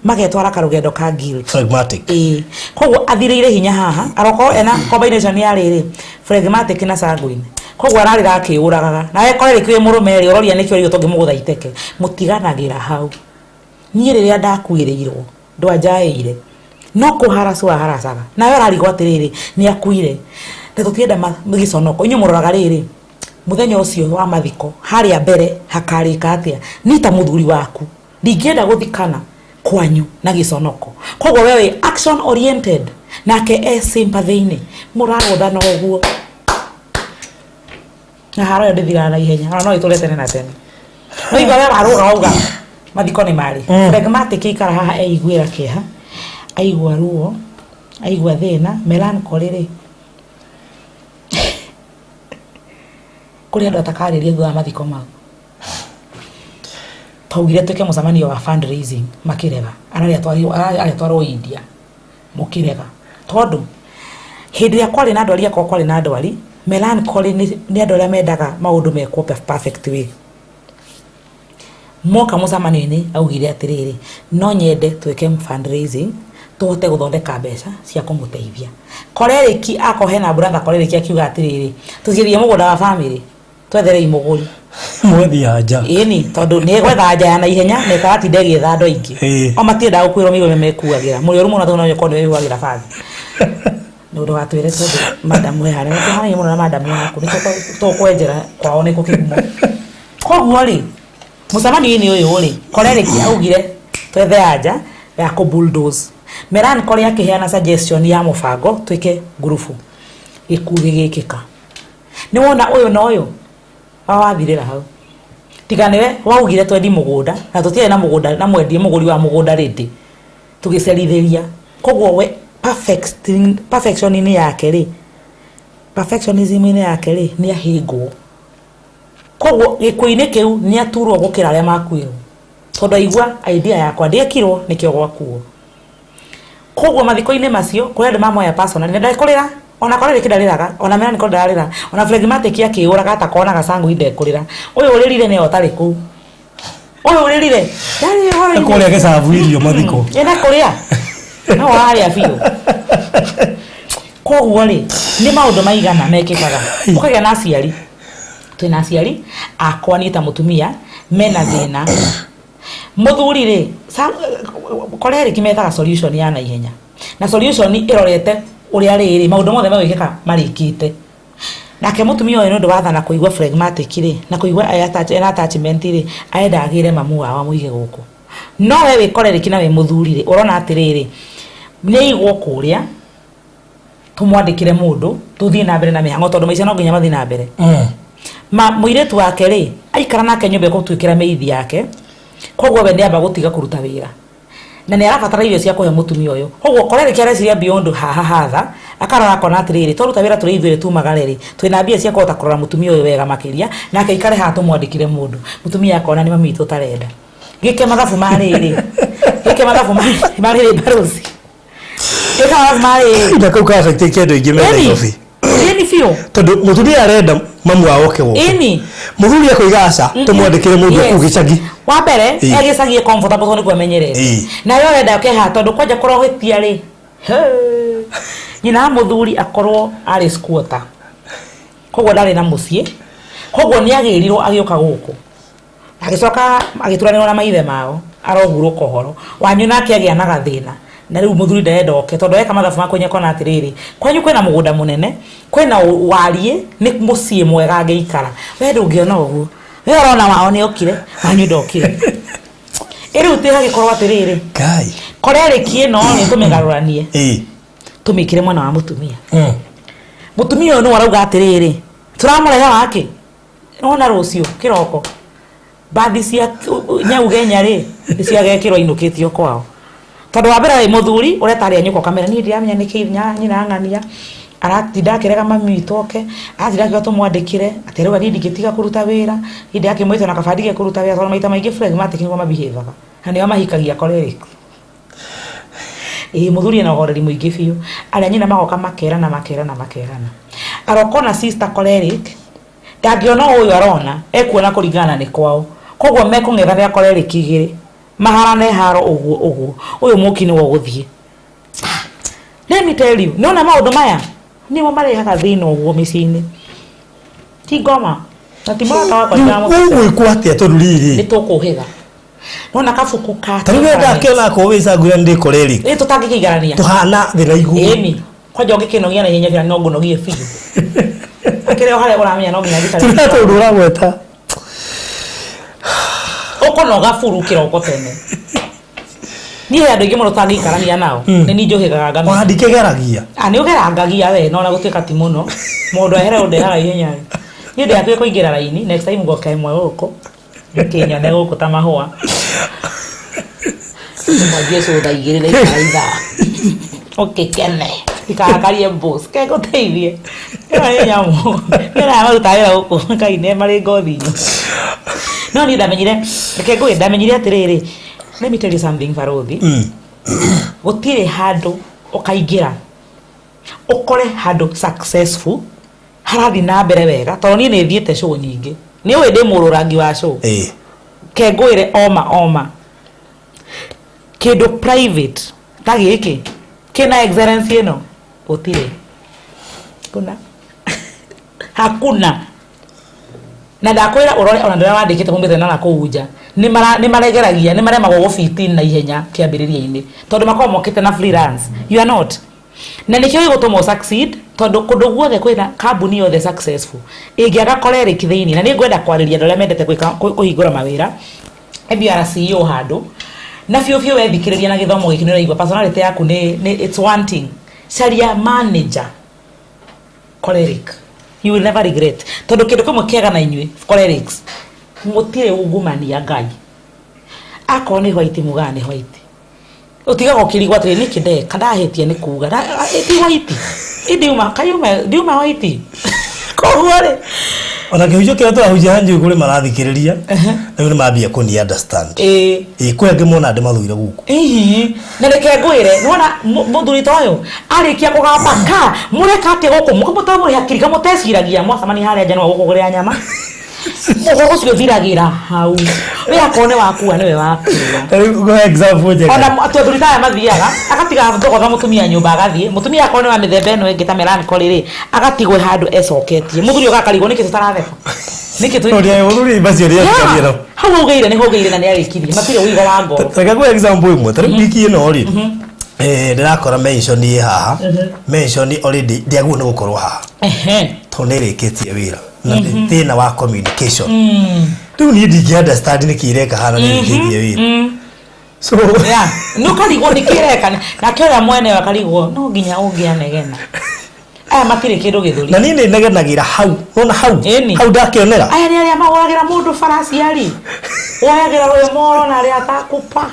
Magetwara karũgendo ka guilt. Phlegmatic. Ĩĩ. Koguo athirĩire hinya haha, arokorwo ena combination ya rĩrĩ, phlegmatic na sanguine. Koguo ararĩra akĩũragaga. Nawe choleric wĩ mũrũme rĩ, ũroria nĩkĩ ũrigwo tũngĩmũgũtha iteke. Mũtiganagĩra hau. Niĩ rĩrĩa ndakuĩrĩirwo, ndwanjaĩire. No kũharass waharacaga. Nawe ũrarigwo atĩrĩrĩ, nĩ akuire. Na tũtirenda gĩconoko. Inyuĩ mũroraga rĩrĩ, mũthenya ũcio wa mathiko, harĩa mbere hakarĩka atĩa? Niĩ ta mũthuri waku, ndingĩenda gũthikana kwanyu na gĩconoko. Koguo we wĩ action oriented, nake e sympathy-inĩ. Mũragũthana ũguo. Na haro ĩyo ndĩthiraga na ihenya, ona no ĩtũre tene na tene. Waigua we warũga wauga mathiko nĩ marĩ. Phlegmatic aikara haha eiguĩra kĩeha, aigua ruo, aigua thĩna, melancholy rĩ, kũrĩ andũ atakarĩria thutha wa mathiko mau. Twaugire twĩke mũcemanio wa fundraising makĩrega, ararĩa twarwo India mũkĩrega. Tondũ hĩndĩ ĩrĩa kwarĩ na ndwari akorwo kwarĩ na ndwari, melancholy nĩ andũ arĩa mendaga maũndũ mekwo perfect way. Moka mũcemanio-inĩ augire atĩrĩrĩ, no nyende twĩke fundraising tũhote gũthondeka mbeca cia kũmũteithia. Choleric akorwo hena brother choleric akiuga atĩrĩrĩ, tũthiĩ mũgũnda wa family twetherei mũgũri. Mwethi anja. Ĩni, tondũ nĩ gwetha anja ya naihenya na ĩkaratinda ĩgĩetha andũ aingĩ. O matiendaga gũkuĩrwo mĩrigo mekuagĩra. Mũrĩ ũru mũno tondũ no ũkorwo nĩwe wĩhuhagĩra bathi. Ndũgatwĩre tondũ madam we harĩa, nĩtũhanaine mũno na madam waku, nĩkĩo tũkwenjera kwao nĩkuo kĩhumo. Koguo rĩ, mũcemanio-inĩ ũyũ rĩ, choleric augire twethe anja ya kũ bulldoze. Melancholy akĩheana suggestion ya mũbango twĩke ngurubu, gĩkuũ gĩgĩkĩka. Nĩ wona ũyũ na ũyũ wawathirĩra hau. Tiga nĩwe waugire twendi mũgũnda na tũtiarĩ na mũgũnda na mwendie mũgũri wa mũgũnda rĩndĩ tũgĩcerithĩria. Koguo we perfection-inĩ yake rĩ, perfectionism-inĩ yake rĩ, nĩ ahĩngwo. Koguo gĩkuũ-inĩ kĩu nĩ aturwo gũkĩra arĩa makuĩrwo. Tondũ aigua idea yakwa ndĩekirwo nĩkĩo gwakuo. Koguo mathiko-inĩ macio kũrĩ andũ mamoya personally na ndekũrĩra ona choleric ndarĩraga ona melancholy ndararĩra ona phlegmatic akĩũraga atakonaga sanguine ndekũrĩra. Ũyũ ũrĩrire nĩwe ũtarĩ kũu. Ũyũ ũrĩrire ndarĩ ũhoro-inĩ. Kũrĩa gĩcabu irio mathiko. Ĩna kũrĩa no warĩa biũ. Koguo rĩ nĩ maũndũ maigana mekĩkaga ũkagĩa na aciari, twĩna aciari akwa niĩ ta mũtumia mena thĩna. Mũthuri rĩ, choleric methaga solution ya naihenya na solution ĩrorete ũrĩa rĩrĩ maũndũ mothe megwĩkĩka marĩkĩte. Nake mũtumia ũyũ nĩ ũndũ wa tha na kũigua phlegmatic rĩ, na kũigua ena attachment rĩ, arenda agĩre mamu wao amũige gũkũ. No we wĩ choleric na wĩ mũthuri rĩ, ũrona atĩrĩrĩ, nĩ aigwo kũrĩa, tũmwandĩkĩre mũndũ, tũthiĩ na mbere na mĩhang'o tondũ maica no nginya mathiĩ na mbere. Ma mũirĩtu wake rĩ, aikara nake nyũmba ĩgũtuĩkĩra maid yake, koguo we nĩamba gũtiga kũruta wĩra. Na nĩ arabatara irio cia kũhe mũtumia ũyũ. Koguo choleric areciria beyond haha hatha, akarora akona atĩrĩrĩ, twaruta wĩra tũrĩ ithuerĩ tumagare rĩ, twĩna mbia cia kũhota kũrora mũtumia ũyũ wega makĩria, nake aikare haha tũmwandĩkĩre mũndũ. Mũtumia akona nĩ mami witũ ũtarenda. Gĩke mathabu ma rĩrĩ, gĩke mathabu ma rĩrĩ barũthi. Gĩke mathabu ma rĩrĩ. Na kau ka affect andũ aingĩ me Nairobi. Ĩni biũ. Tondũ mũtumia arenda mamu wao oke gũkũ. Ĩni. Mũthuri akoiga aca, tũmwandĩkĩre mũndũ kũu gĩcagi. Wa mbere, e gĩcagi e comfortable tondũ nĩkuo amenyerete. Nawe ũrenda oke haha tondũ kwanja kũrohĩtia rĩ, nyina wa mũthuri akorwo arĩ squatter. Koguo ndarĩ na mũciĩ. Koguo nĩ agĩrirwo agĩũka gũkũ. Agĩcoka agĩturanĩrwo na maithe mao, arohurũka ũhoro. Wanyu nake agĩa na gathĩna. Na rĩu mũthuri ndarenda oke tondũ eka mathabu ma kwenye akona atĩrĩrĩ, kwanyu kwĩna mũgũnda mũnene, kwĩna wariĩ, nĩ mũciĩ mwega angĩikara. We ndũngĩona ũguo. We ũrona wao nĩ okire, wanyu ndokire. Ĩ rĩu tĩ hagĩkorwo atĩrĩrĩ, Ngai. choleric ĩno rĩ tũmĩgarũranie, tũmĩkĩre mwena wa mũtumia. Mũtumia ũyũ nĩwe ũrauga atĩrĩrĩ, tũramũrehe wakĩ? Nĩwona rũciũ kĩroko mbathi cia Nyaugenya rĩ nĩciagekĩrwo ainũkĩtio kwao. Tondũ wa mbere wĩ mũthuri ũretarĩa nyũkwa ũkamera niĩ ndiramenya nĩkĩ nyina ng'ania aratinda akĩrega mami witũ oke, aratinda akiuga tũmwandĩkĩre atĩ arauga niĩ ndingĩtiga kũruta wĩra, niĩ ndĩrakĩmwĩte ona kaba ndige kũruta wĩra tondũ maita maingĩ phlegmatic nĩguo mabehave-aga na nĩo mahikagia choleric. Ĩĩ mũthuri ena ũhoreri mũingĩ biũ. Arĩa nyina magoka makerana makerana makerana. Aroka ona sister choleric, ndangĩona ũyũ arona, ekuona kũringana na nĩ kwao. Koguo mekũng'ethanĩra choleric igĩrĩ, maharane haro ũguo ũguo. Ũyũ mũki nĩwe ũgũthiĩ. Let me tell you, nĩwona maũndũ maya, nĩmo marehaga thĩna ũguo mĩciĩ-inĩ. Ti ngoma, na ti mũrata wakwa ndiramũtetera. Ũgwĩkwo atĩa tondũ rĩrĩ? Nĩ tũkũhĩga. Nona kabuku ka Ta rĩu ndakĩona akorwo wĩ cangura nĩ choleric. Ĩ tũtangĩkĩigarania. Tũhana thĩ na igũrũ. Ĩni. Kwanja ũngĩkĩnogia na ihenya no ngũnogie biũ. Akĩrĩ o harĩa ũramenya no nginya njikare. Tiga tondũ ũragweta. Ũkũnoga buru kĩroko tene. Niĩ he andũ aingĩ mũno tũtangĩikarania nao. Nĩ niĩ njũhĩgaga ngamenya. Ona ndikĩgeragia. Ah, nĩ ũgerangagia we no ona gũtuĩka ti mũno. Mũndũ ehere ũndehaga ihenya. Niĩ ndĩ hakuhĩ kũingĩra raini next time ngoka ĩmwe gũkũ. Nĩkĩnyone gũkũ ta mahũa. Mwanjie cũtha igĩrĩ na ikara ithaa. Ũkĩkene. Ikarakarie boss. Kegũteithie. Ĩno nĩ nyamũ. Nĩ aya marutaga wĩra gũkũ Ngai nĩ marĩ ngothi nyũmũ. No niĩ ndamenyire, reke ngwĩre ndamenyire atĩrĩrĩ, let me tell you something Barothi. Gũtirĩ handũ ũkaingĩra ũkore handũ successful harathiĩ na mbere wega tondũ niĩ nĩ thiĩte show nyingĩ nĩ ũĩ ndĩ mũrũrangi wa show ke ngwĩre oma oma kĩndũ private ta gĩkĩ kĩna excellence ĩno gũtirĩ kuna hakuna na ndakwĩra ũrore ona ndĩrĩa wandĩkĩte mumĩte na nakũu nja nĩ maregeragia nĩ maremagwo gũbiti na ihenya kĩambĩrĩria-inĩ tondũ makoragwo mokĩte na freelance you are not na nĩkĩo gĩgũtũma ũ succeed tondũ kũndũ guothe kwĩna kambuni yothe successful ĩngĩaga choleric thĩinĩ na nĩ ngwenda kwarĩria andũ arĩa mendete gwĩka kũhingũra mawĩra maybe you are a CEO handũ na biũ biũ wethikĩrĩria na gĩthomo gĩkĩ nĩ ũraigua personality yaku nĩ it's wanting caria manager choleric you will never regret tondũ kĩndũ kĩmwe kĩega na inyuĩ cholerics mũtirĩ ungumania Ngai akorwo nĩ white mugaga nĩ white Ũtigaga ũkĩrigwo atĩrĩ nĩkĩ ndeka ndahĩtia nĩ kuga ti white ndiuma kayuma ndiuma white koguo rĩ ona kĩhunjio kĩrĩa tũrahunjia haha njũĩ kũrĩ marathikĩrĩria rĩu nĩ mambia kũni understand ĩĩ ĩĩ kwĩ angĩ mona ndĩmathũire gũkũ Ihi, na reke ngwĩre nĩwona mũthuri ta ũyũ arĩkia kũgamba ka mũreka atĩa gũkũ mũtamũrĩ hakiri kamũteciragia mwacemania harĩa nja nĩwe gũkũgũrĩra nyama Ũhoro ũcio ũthiragĩra hau. We akorwo nĩ wakua nĩwe wakua. Rĩu ngũhe example njega. Ona athuri ta aya mathiaga agatiga thogotha mũtumia nyũmba agathiĩ. Mũtumia akorwo nĩ wa mĩthemba ĩno ĩngĩ ta melancholy rĩ, agatigwo handũ ecoketie. Mũthuri oka akarigwo nĩkĩ tũtaratheka. Nĩkĩ twĩ Ũrĩa mũthuri macio nĩ atigarie nao. Hau augĩire nĩ haugĩire na nĩ arĩkirie. Matirĩ ũigo wa ngoro. Reke ngũhe example ĩmwe. Ta rĩu wiki ĩno rĩ, ndĩrakora mention ĩ haha. Mention already ndĩagĩrĩirwo nĩ gũkorwo haha. Ehe. Tondũ nĩ ĩrĩkĩtie wĩra na nĩ thĩna wa communication. Rĩu niĩ ndingĩ understand nĩkĩ ireka hana nĩ ĩrĩkĩtie wĩra, so Yeah, nĩ ũkarigwo nĩ kĩreka, nake ũrĩa mwene akarigwo no nginya ũngĩanegena, aya matirĩ kĩndũ gĩthũri. Na niĩ nĩ negenagĩra hau, nona hau. Ĩni. Hau ndakĩonera. Aya nĩ arĩa magũragĩra mũndũ baraciari woyagĩra rwĩmoro na arĩa atakupa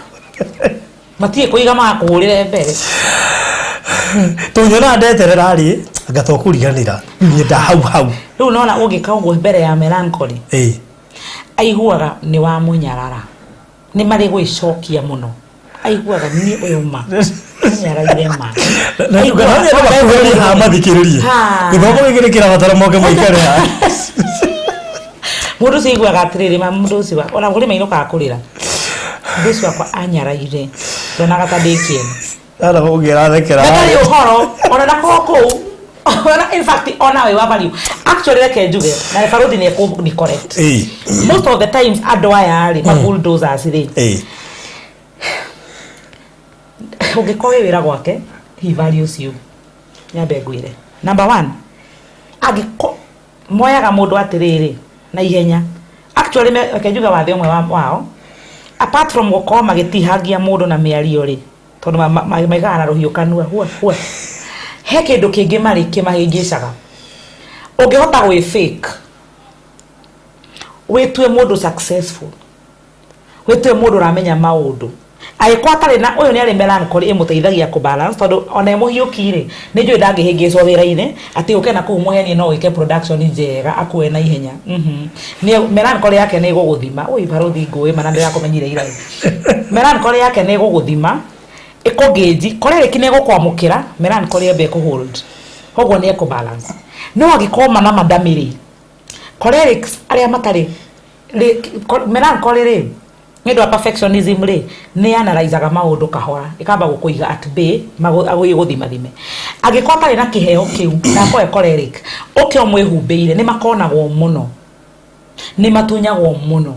matirĩ kũiga magakũhũrĩre mbere. Tũnyonaga ndeterera rĩ, anga to kũriganĩra, rĩu nyenda hau hau. Rĩu nona ũngĩka ũguo mbere ya melancholy, aiguaga nĩ wa mũnyarara, nĩ marĩ gwĩcokia mũno, aiguaga niĩ ũyũ ma nyaraire ma. Na makuhĩrĩrie haha mathikĩrĩrie. Ha. Gĩthomo gĩkĩ nĩ kĩrabatara moke maikare haha. Mũndũ ũcio aiguaga atĩrĩrĩ, ma mũndũ ũcio ona kũrĩ mainũkaga kũrĩra, mũndũ ũcio wakwa anyaraire, ndonaga ta ndĩ kĩene. Ana ũngĩrathekera. Na ndarĩ ũhoro ona ndakorwo kũu ona, in fact, ona wĩ wa value actually, reke njuge na baruthi nĩ ekũ ni correct. Most of the times andũ aya rĩ, ma bulldozers rĩ, ũngĩkorwo wĩ wĩra gwake, he values you. Nyambe ngwĩre, number one, angĩko moyaga mũndũ atĩrĩrĩ na ihenya, actually reke njuge wathe ũmwe wao, apart from gũkorwo magĩtihangia mũndũ na mĩario rĩ, tondũ maigaga na rũhiũ kanua hua hua, he kĩndũ kĩngĩ marĩ kĩmahĩngĩcaga. Ũngĩhota gwĩ fake, wĩtue mũndũ successful, wĩtue mũndũ ũramenya maũndũ, angĩkorwo atarĩ na ũyũ nĩ arĩ melancholy ĩmũteithagia kũ balance, tondũ ona e mũhiũki rĩ, nĩ njũĩ ndangĩhĩngĩcwo wĩra-inĩ atĩ ũke na kũu mũhenie no wĩke production njega akuoe na ihenya. Nĩ melancholy yake nĩ ĩgũgũthima ũi barothi ngũĩ mana ndĩrakũmenyire ira. Melancholy yake nĩ ĩgũgũthima ĩkũngĩnji choleric nĩ ĩgũkwamũkĩra, melancholy ĩmbe ĩkũhold, koguo nĩ ekũ balance. No angĩkorwo mana madamĩ rĩ, cholerics arĩa matarĩ melancholy rĩ, nĩ ũndũ wa perfectionism rĩ, nĩ analyzaga maũndũ kahora, ĩkamba gũkũiga at bay ĩgũthimathime. Angĩkorwo atarĩ na kĩheo kĩu na akorwo e choleric, ũke ũmwĩhumbĩire, nĩ makonagwo mũno, nĩ matunyagwo mũno,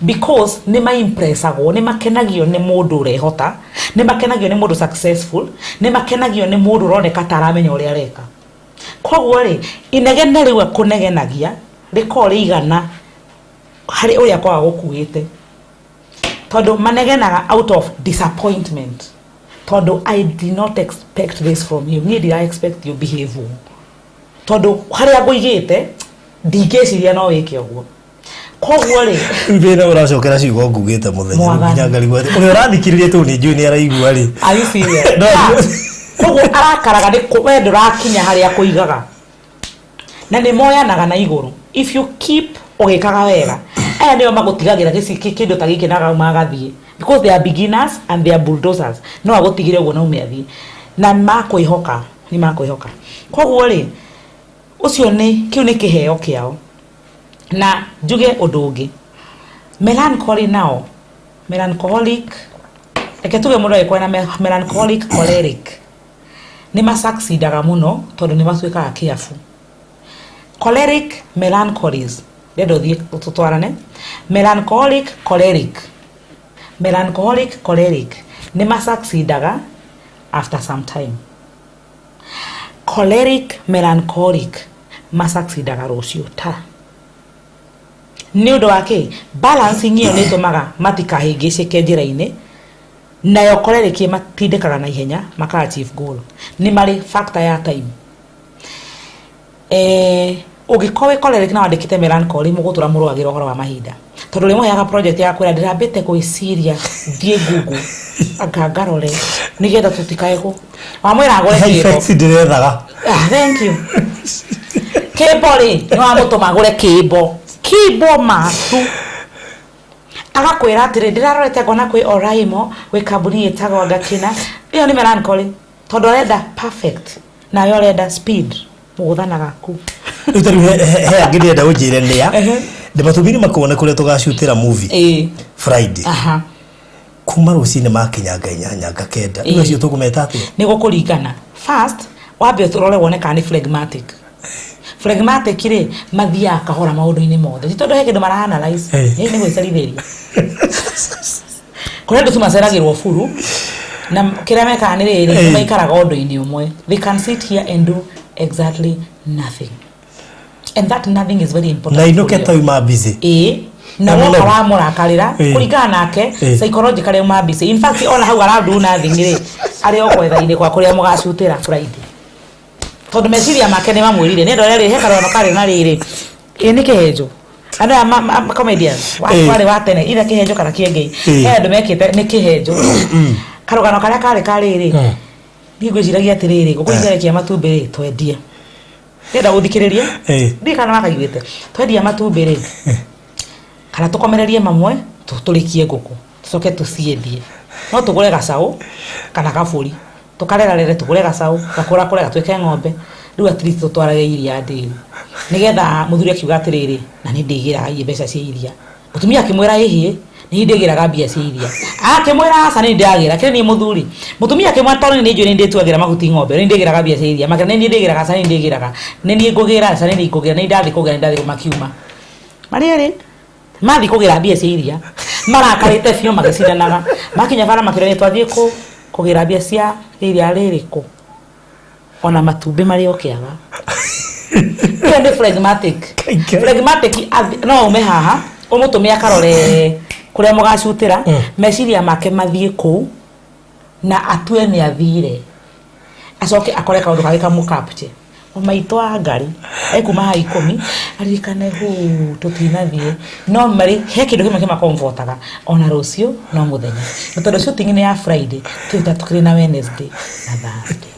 because nĩ maimpressagwo, nĩ makenagio nĩ mũndũ ũrehota, nĩ makenagio nĩ mũndũ successful, nĩ makenagio nĩ mũndũ ũroneka ta aramenya ũrĩa areka. Koguo rĩ, inegene rĩu akũnegenagia rĩkorwo rĩigana harĩ ũrĩa akoragwo gũkuĩte, tondũ manegenaga out of disappointment, tondũ "I did not expect this from you." Niĩ ndira expect you behave ũũ, tondũ harĩa ngũigĩte ndingĩciria no wĩke ũguo. Koguo rĩ, Rĩu thĩna ũracokera ciugo ngugĩte mũthenya rĩu. Mwathani. Nginya ngarigwo atĩ ũrĩa ũrathikĩrĩria tũu nĩ njũĩ nĩ araigua rĩ. Are you serious? No. Ah, koguo arakaraga nĩ we ndũrakinya harĩa kũigaga, na nĩ moyanaga na igũrũ. If you keep ũgĩkaga wega, aya nĩo magũtigagĩra kĩndũ ta gĩkĩ na gauma agathiĩ, because they are beginners and they are bulldozers. No agũtigĩre ũguo na ume athiĩ, na makwĩhoka, nĩ makwĩhoka. Koguo rĩ, ũcio nĩ kĩu nĩ kĩheo kĩao. Na njuge ũndũ ũngĩ, melancholy nao, melancholic, reke tuge mũndũ angĩkorwo na melancholic choleric, nĩ masucceedaga mũno tondũ nĩ matuĩkaga careful. Choleric melancholies, ndĩrenda ũthiĩ tũtwarane, melancholic choleric, melancholic choleric nĩ masucceedaga after some time. Choleric melancholic masucceedaga rũciũ, ta nĩ ũndũ wa kĩ? Balancing ĩyo nĩ ĩtũmaga matikahĩngĩcĩke njĩra-inĩ. Nayo choleric matindĩkaga na ihenya maka achieve goal, nĩ marĩ factor ya time. Ũngĩkorwo wĩ choleric na wandĩkĩte melancholy, mũgũtũra mũrũagĩra ũhoro wa mahinda, tondũ rĩmũheaga project ya kwĩra ndĩrambĩte gwĩciria, thiĩ Google anga ngarore nĩgetha tũtikae gũ wamwĩra agũre He kĩmbo. Effects ndĩrethaga. Ah, thank you. Kĩmbo rĩ, nĩ wamũtũma agũre kĩmbo, kĩmbo matu, agakwĩra atĩrĩ, ndĩrarorete ngona kwĩ Oraimo, gwĩ kambuni ĩtagwo Ngakina. Ĩyo nĩ melancholy, tondũ arenda perfect nawe ũrenda speed, mũgũthanaga ku. Rĩu ta rĩu he angĩ ndĩrenda ũnjĩre nĩa ndĩmatũmire makone kũrĩa tũgacutĩra movie Friday. Kuma rũcinĩ makinya nga 8, nga 9, rĩu acio tũkũmeta atĩa? Nĩ gũkũringana. First wambe ũrore wone kana nĩ phlegmatic. Phlegmatic rĩ, mathiaga kahora maũndũ-inĩ mothe, ti tondũ he kĩndũ mara analyze. Nĩ gwĩcerithĩria kũrĩ andũ tu maceragĩrwo buru, na kĩrĩa mekaga nĩ rĩrĩ, maikaraga ũndũ-inĩ ũmwe. They can sit here and do exactly nothing. And that nothing is very important. Na inũke ta uma busy. Ĩĩ, na Na woka mũnogu. Wamũrakarĩra kũringana nake psychologically uma busy. In fact, ona hau arandu nothing rĩ, arĩ o gwetha-inĩ kwa kũrĩa mũgacutĩra Friday, tondũ meciria make nĩ mamwĩrire nĩ andũ arĩa rĩ he karũgano karĩ na rĩrĩ, ĩ nĩ kĩhenjo andũ aya comedians warĩ wa tene, either kĩhenjo kana kĩengei. He andũ mekĩte nĩ kĩhenjo karũgano karĩa karĩ karĩrĩ. Niĩ ngwĩciragia atĩrĩrĩ, ngũkũ icio matumbĩ rĩ, twendie, ndĩrenda gũthikĩrĩria. Ndiĩ kana wakaiguĩte. Twendia matumbĩ rĩ, kana tũkomererie mamwe, tũtũrĩkie ngũkũ, tũcoke tũciendie. No tũgũre gacaũ kana kabũri, tũkarerarere, tũgũre gacaũ gakũrakũre gatuĩke ng'ombe. Rĩu at least tũtwarage iria ndĩri, nĩgetha mũthuri akiuga atĩrĩrĩ, na nĩ ndĩgĩraga iria mbeca cia iria. Mũtumia akĩmwĩra, ĩhĩ, nĩ ndĩgĩraga mbia cia iria. Akĩmwĩra, aca, nĩ ndĩragĩra kĩrĩ niĩ mũthuri. Mũtumia akĩmwĩra, tondũ nĩ njũĩ nĩ ndĩtuagĩra mahuti ng'ombe, nĩ ndĩgĩraga mbia cia iria makĩra, nĩ niĩ ndĩgĩraga, aca, nĩ ndĩgĩraga, nĩ niĩ ngũgĩra, aca, nĩ niĩ ngũgĩra, nĩ ndathiĩ kũgĩra, nĩ ndathiĩ. Makiuma marĩ erĩ mathiĩ kũgĩra mbia cia iria, marakarĩte biũ, magĩcindanaga. Makinya bara makĩrania, twathiĩ kũ kũgĩra mbia cia iria rĩrĩkũ, ona matumbĩ marĩ o kĩaga. Ĩyo nĩ phlegmatic. Kaingĩ. Phlegmatic no ume haha ũmũtũme akarore kũrĩa mũgacutĩra, meciria make mathiĩ kũu na atue nĩ athire, acoke akore kaũndũ kangĩ kamũkapche. Maitũ wa ngari ekuma ha 10 aririkane hu tũtinathiĩ, no marĩ he kĩndũ kĩmwe kĩmakombotaga, ona rũciũ no mũthenya, na tondũ shooting nĩ ya Friday, twĩta tũkĩrĩ na Wednesday na Thursday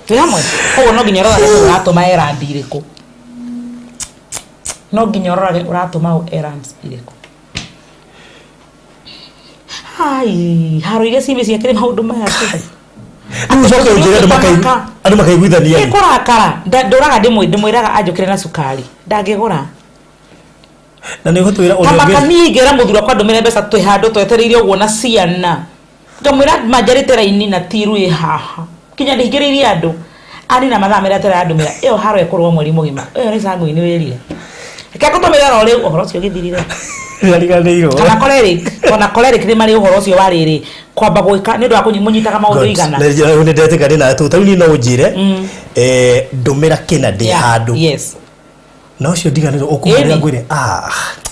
twĩ hamwe. Koguo no nginya ũrorage ũratũma errand irĩkũ, no nginya ũrorage ũratũma errands irĩkũ. Hai haro iria ci mĩciĩ akĩrĩ maũndũ maya tu. Rĩu ũcoke ũnjĩre andũ makaiguithania Nĩ rĩ? Kũrakara. Ndũraga ndĩmwĩraga anjũkĩre na cukari ndangĩgũra. Na nĩ ũgũtwĩra Ta ũrĩa maka ũngĩ. Niĩ ingĩra mũthuri wakwa ndũmĩre mbeca, twĩ handũ twetereire ũguo na ciana, ngamwĩra manjarĩte raini na tiru ĩ haha nginya ndĩhingĩrĩirie andũ anina mathaa merĩa atera andũmĩra ĩyo haro ĩkũrwo mweri mũgima. Ĩyo nĩ sanguine wĩrire, reke ngũtũmĩre oro rĩu ũhoro ũcio ũgĩthirire. Nĩariganĩirwo. Kana choleric, ona choleric nĩ marĩ ũhoro ũcio wa rĩrĩ kwamba gwĩka nĩ ũndũ wa mũnyitaga maũndũ igana. Nĩ ndetĩka ndĩ nawe tũ tarĩu niĩ no ũnjĩre ndũmĩra kĩna ndĩ handũ na ũcio ndiganĩrwo ũkũhũrĩra Ĩni. Ngwĩre, ah,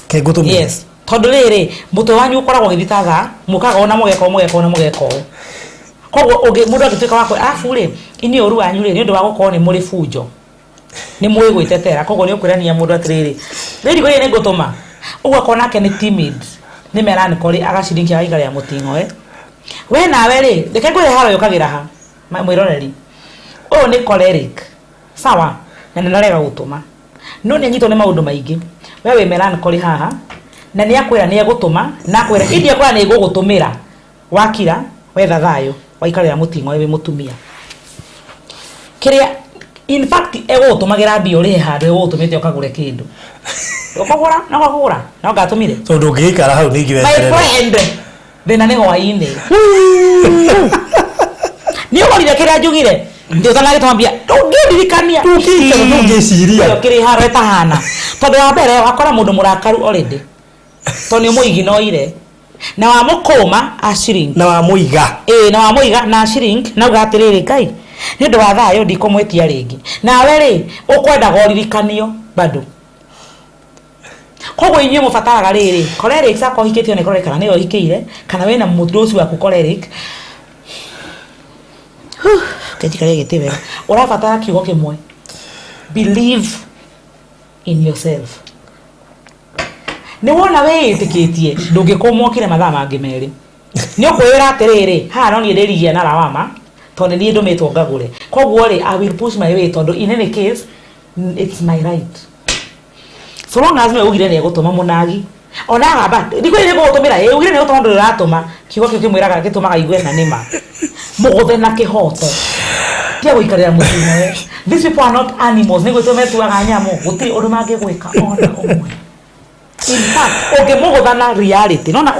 ke ngũtũmĩre. Yes, tondũ rĩrĩ mũtwe wanyu ũkoragwo ũgĩthiĩ ta thaa, mũkaga ona mũgeka ũũ, mũgeka ũũ na mũgeka ũũ. Koguo mũndũ angĩtuĩka wa arabu rĩ, inyuĩ ũru wanyu rĩ, nĩ ũndũ wa gũkorwo nĩ mũrĩ bunjo, nĩ mũĩ gwĩtetera. Koguo nĩ ũkwĩrania mũndũ atĩrĩrĩ, rĩu ndigũrĩre nĩ ngũtũma ũguo, akorwo nake nĩ timid, nĩ melancholy, agaciringi, agaikarĩra mũting'oe. We nawe rĩ, reke ngwĩre haro yũkagĩra ha mwĩroreri ũyũ nĩ choleric, sawa, na nĩ narega gũtũma, no nĩ anyitwo nĩ maũndũ maingĩ. We wĩ melancholy haha na nĩ akwĩra nĩ egũtũma, na akwĩra indi akwĩra nĩ ngũgũtũmĩra, wakira wetha thayũ, waikarĩra mũting'oe wĩ mũtumia kĩrĩa in fact egũgũtũmagĩra mbia ũrĩhe handũ egũgũtũmĩte ũkagũre kĩndũ, ũkũgũra no ũkũgũra no ngatũmire. Tondũ ũngĩgĩikara hau ningĩ My weterere. friend, thĩna nĩ hwainĩ nĩ ũgorire kĩrĩa njugire ndũtanagĩtũma mbia ndũngĩndirikania. Ndũngĩikara, ndũngĩciria. Ĩyo kĩrĩ haro ĩtahana, tondũ wa mbere wakora mũndũ mũrakaru already, tondũ nĩ ũmũiginoire na wamũkũma a shrink. Na wamũiga. Ĩĩ, na wamũiga na shrink, na uga atĩrĩrĩ, Ngai, nĩ ũndũ wa thayũ ndikũmwĩtia rĩngĩ. Nawe rĩ, ũkwendaga ũririkanio bado. Koguo inyuĩ mũbataraga rĩrĩ, cholerics, akorwo ũhikĩtio nĩ choleric kana nĩwe ũhikĩire kana wĩna mũndũ ũcio waku choleric, kenjikaria gĩtĩ wega, ũrabatara kiugo kĩmwe: believe in yourself. Nĩ wona wĩĩtĩkĩtie, ndũngĩkũmwo kire mathaa mangĩ merĩ nĩ ũkwĩra atĩrĩrĩ, haha no niĩ ndĩrigia na lawama tondũ nĩ niĩ ndũmĩtwo ngagũre. Koguo rĩ, I will push my way, tondũ in any case it's my right, so long as nĩwe ugire nĩ egũtũma mũnagi ona agamba ndikũrĩ nĩ ngũgũtũmĩra, ĩ ugire nĩ gũtũma, ndũrĩ ũratũma. Kiugo kĩu kĩmwĩraga gĩtũmaga igue na nĩma mũgũthe na kĩhoto tia gũikarĩra mũting'oe. These people are not animals, nĩ gwĩtwo metuaga nyamũ. Gũtirĩ ũndũ mangĩgwĩka ona ũmwe. In fact, ũngĩmũgũtha na reality, nona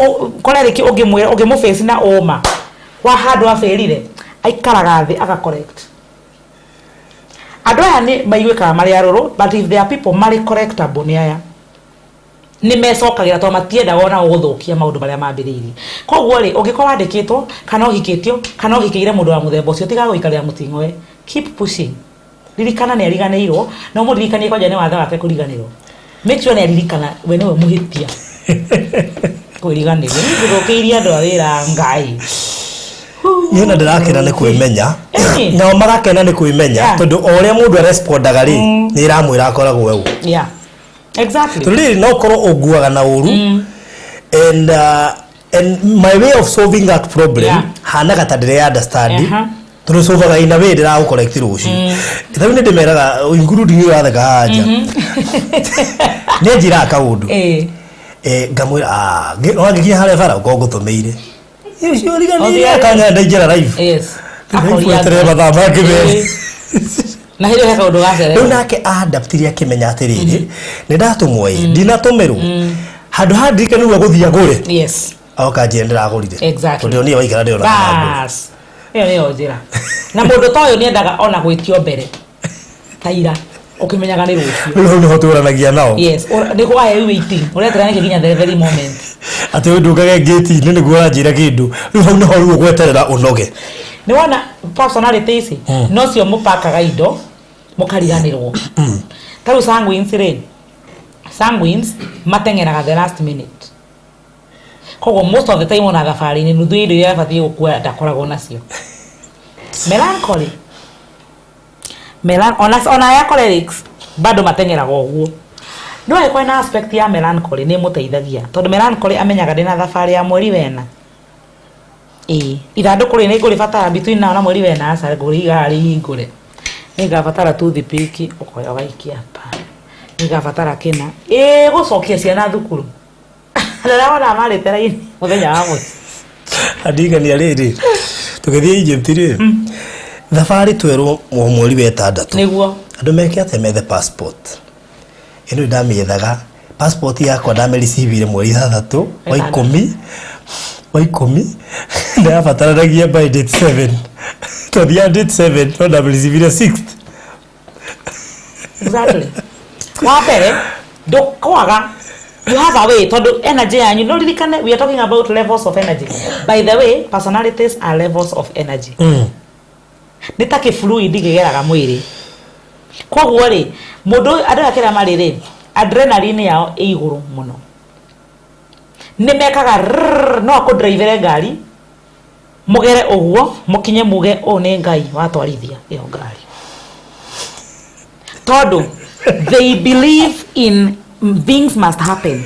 choleric, ũngĩmwĩra, ũngĩmũface na ũma wa handũ abĩrire, aikaraga thĩ aga correct. Andũ aya nĩ maiguĩkaga marĩ arũrũ, but if there are people marĩ correctable, nĩ aya. Nĩ mecokagĩra tondũ matiendaga ona gũthũkia maũndũ marĩa mambĩrĩirie. Koguo rĩ, ũngĩkorwo wandĩkĩtwo kana ũhikĩtio kana ũhikĩire mũndũ wa mũthemba ũcio, tiga gũikarĩra mũting'oe, keep pushing. Ririkana nĩ ariganĩirwo, no mũririkanie kwanja nĩ watho wake kũriganĩrwo. Make sure nĩ aririkana we nĩwe mũhĩtia kwĩriganĩrwo. Niĩ ngũthũkĩirie andũ a wĩra Ngai. Niĩ ona ndĩrakena nĩ kwĩmenya. Ĩni. Nao magakena nĩ kwĩmenya. Tondũ o ũrĩa mũndũ arespondaga rĩ, nĩ ĩramwĩra akoragwo we ũ. Yeah. Exactly. Tondũ rĩrĩ, no ũkorwo ũnguaga na ũru, and my way of solving that problem hanaga ta ndĩre understand, tondũ solvaga in a way ndĩragũ-correct rũciũ. Rĩu nĩ ndĩmeraga, including you, ũratheka haha nja, nĩ njĩraga kaũndũ. Ngamwĩra, "Ah, wangĩkinya harĩa bara ũkorwo ngũtũmĩire ũcio ũriganĩire." Ũthiĩ- Akanya ndaingĩra live. Akoria Weterere mathaa mangĩ merĩ. Na hĩndĩ ĩyo he kaũndũ Rĩu gacererwo. Nake adaptire akĩmenya atĩrĩrĩ, nĩ ndatũmwo ĩ, ndinatũmĩrwo handũ ha ndirikanĩrwo gũthiĩ agũre. Oka njĩra ndĩragũrire. Tondũ niĩ waikara ndĩrona kana ngũre. Bas. Ĩyo nĩyo njĩra. Na mũndũ ta ũyũ nĩendaga ona gwĩtio mbere. Ta ira ũkĩmenyaga nĩ rũciũ. Rĩu hau nĩho tũranagia nao. Yes, nĩ why are you waiting? Ũreterera nĩkĩ nginya the very moment? Atĩ ũndũngage ngĩti-inĩ nĩguo ũranjĩra kĩndũ. Rĩu hau nĩho rĩu ũgweterera ũnoge. Nĩ wona personality ici nocio mũpakaga indo mũkariganĩrwo. Ta rĩu sanguines rĩ, sanguines mateng'eraga the last minute. Koguo most of the time ona thabarĩ-inĩ, nuthu ya indo iria abatiĩ gũkua ndakoragwo nacio. Melancholy. Ona aya cholerics bado mateng'eraga ũguo. No angĩkorwo na aspect ya melancholy, nĩ ĩmũteithagia, tondũ melancholy amenyaga ndĩna thabarĩ ya mweri wena. Ĩĩ, ithandũkũ rĩ, nĩ ngũrĩbatara between now na mweri wena? Aca, ngũrĩiga haha rĩhingũre. Nĩ ngabatara toothpick, ũkoya ũgaikia pa. Nĩ ngabatara kĩna. Ĩĩ, gũcokia ciana thukuru. Rĩrĩa wona marĩte raini mũthenya wa mũico. Andigania rĩrĩ, tũgĩthiĩ Egypt rĩ, thabarĩ twerwo o mweri wa 6. Andũ meke atĩa? Methe passport ĩno. Ndamĩethaga passport yakwa, ndamĩricivire mweri 6 wa 6. 10 wa 10, ndayabataranagia by date 7. Twathiaga date 7, no ndamĩricivire 6. Exactly. Wa mbere ndũkwaga, you have a way, tondũ energy yanyu, no ririkane we are talking about levels of energy. By the way, personalities are levels of energy. Nĩ ta kĩfluid kĩgeraga mwĩrĩ. Koguo rĩ, mũndũ ũyũ, andũ aya kĩrĩa marĩ rĩ, adrenaline yao ĩ igũrũ mũno, nĩ mekaga rrrr, no akũndrivere ngari mũgere ũguo mũkinye muge ũũ nĩ Ngai watwarithia ĩyo ngari, tondũ they believe in things must happen.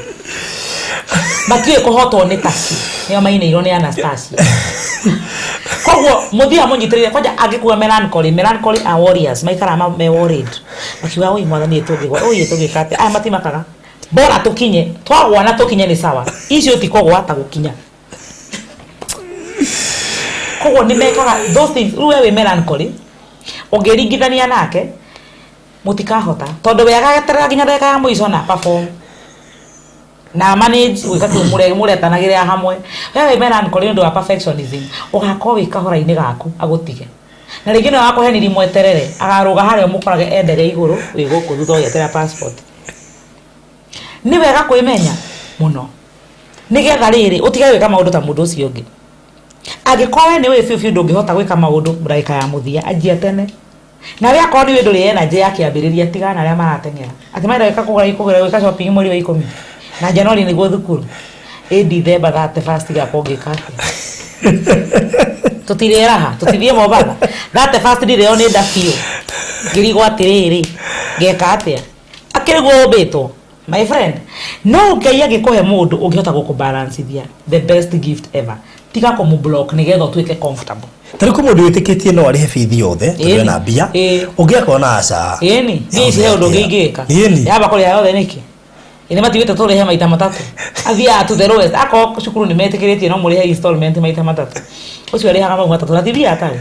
Matiũĩ kũhotwo nĩ taxi, nĩo mainĩirwo nĩ Anastasia. Koguo mũthiaga mũnyitĩrĩire kwanja angĩkua. Melancholy, melancholy are warriors, maikaraga me worried makiuga, "Oi Mwathani, tũngĩgwa, oi tũngĩka atĩa?" Aya matimakaga, bora tũkinye, twagwa na tũkinye nĩ sawa, icio ti kũgwa ta gũkinya. Koguo nĩ mekaga those things. Rĩu we wĩ melancholy, ũngĩringithania nake mũtikahota, tondũ we agageterera nginya ndagĩka ya mũico na perform na manage gwĩka kĩu mũretanagĩrĩra hamwe. We wĩ melancholy nĩ ũndũ wa perfectionism, ũgakorwo wĩ kahora-inĩ gaku agũtige, na rĩngĩ nĩwe wakũhenirie mweterere, agarũga harĩa ũmũkorage endege igũrũ, wĩ gũkũ thutha ũgĩeterera passport. Nĩ wega kwĩmenya mũno, nĩgetha rĩrĩ ũtige gwĩka maũndũ ta mũndũ ũcio ũngĩ. Angĩkorwo we nĩ ũĩ biũ biũ ndũngĩhota gwĩka maũndũ ndagĩka ya mũthia, anjia tene. Nawe akorwo nĩ ũĩ ndũrĩ energy ya kĩambĩrĩria, tigana na arĩa marateng'era atĩ marenda gwĩka kũgũra kũgũra gwĩka shopping mweri wa 10 na January nĩguo thukuru. Ĩ December 31 ngakorwo ngĩka atĩa? Tũtirĩraha, tũtithiĩ Mombatha 31, ndirĩo nĩ nda biũ, ngĩrigwo atĩrĩrĩ, ngeka atĩa? Akĩrĩ guo ũmbĩtwo, my friend. No Ngai angĩkũhe mũndũ ũngĩhota gũkũbalancithia, the best gift ever. Tiga kũmũ-block nĩgetha ũtuĩke comfortable. Tarĩu kwĩ mũndũ wĩtĩkĩtie no arĩhe bithi yothe tondũ ena mbia. Ũngĩ akona aca. Ĩni niĩ ici he ũndũ ũngĩ ingĩka. Yamba kũrĩha yothe nĩkĩ? Ĩnĩ matiugĩte tũrĩhe maita matatũ? Athiaga to the lowest. Akorwo cukuru nĩ metĩkĩrĩtie no mũrĩhe installment maita matatũ, ũcio arĩhaga mau matatũ na ti mbia atarĩ.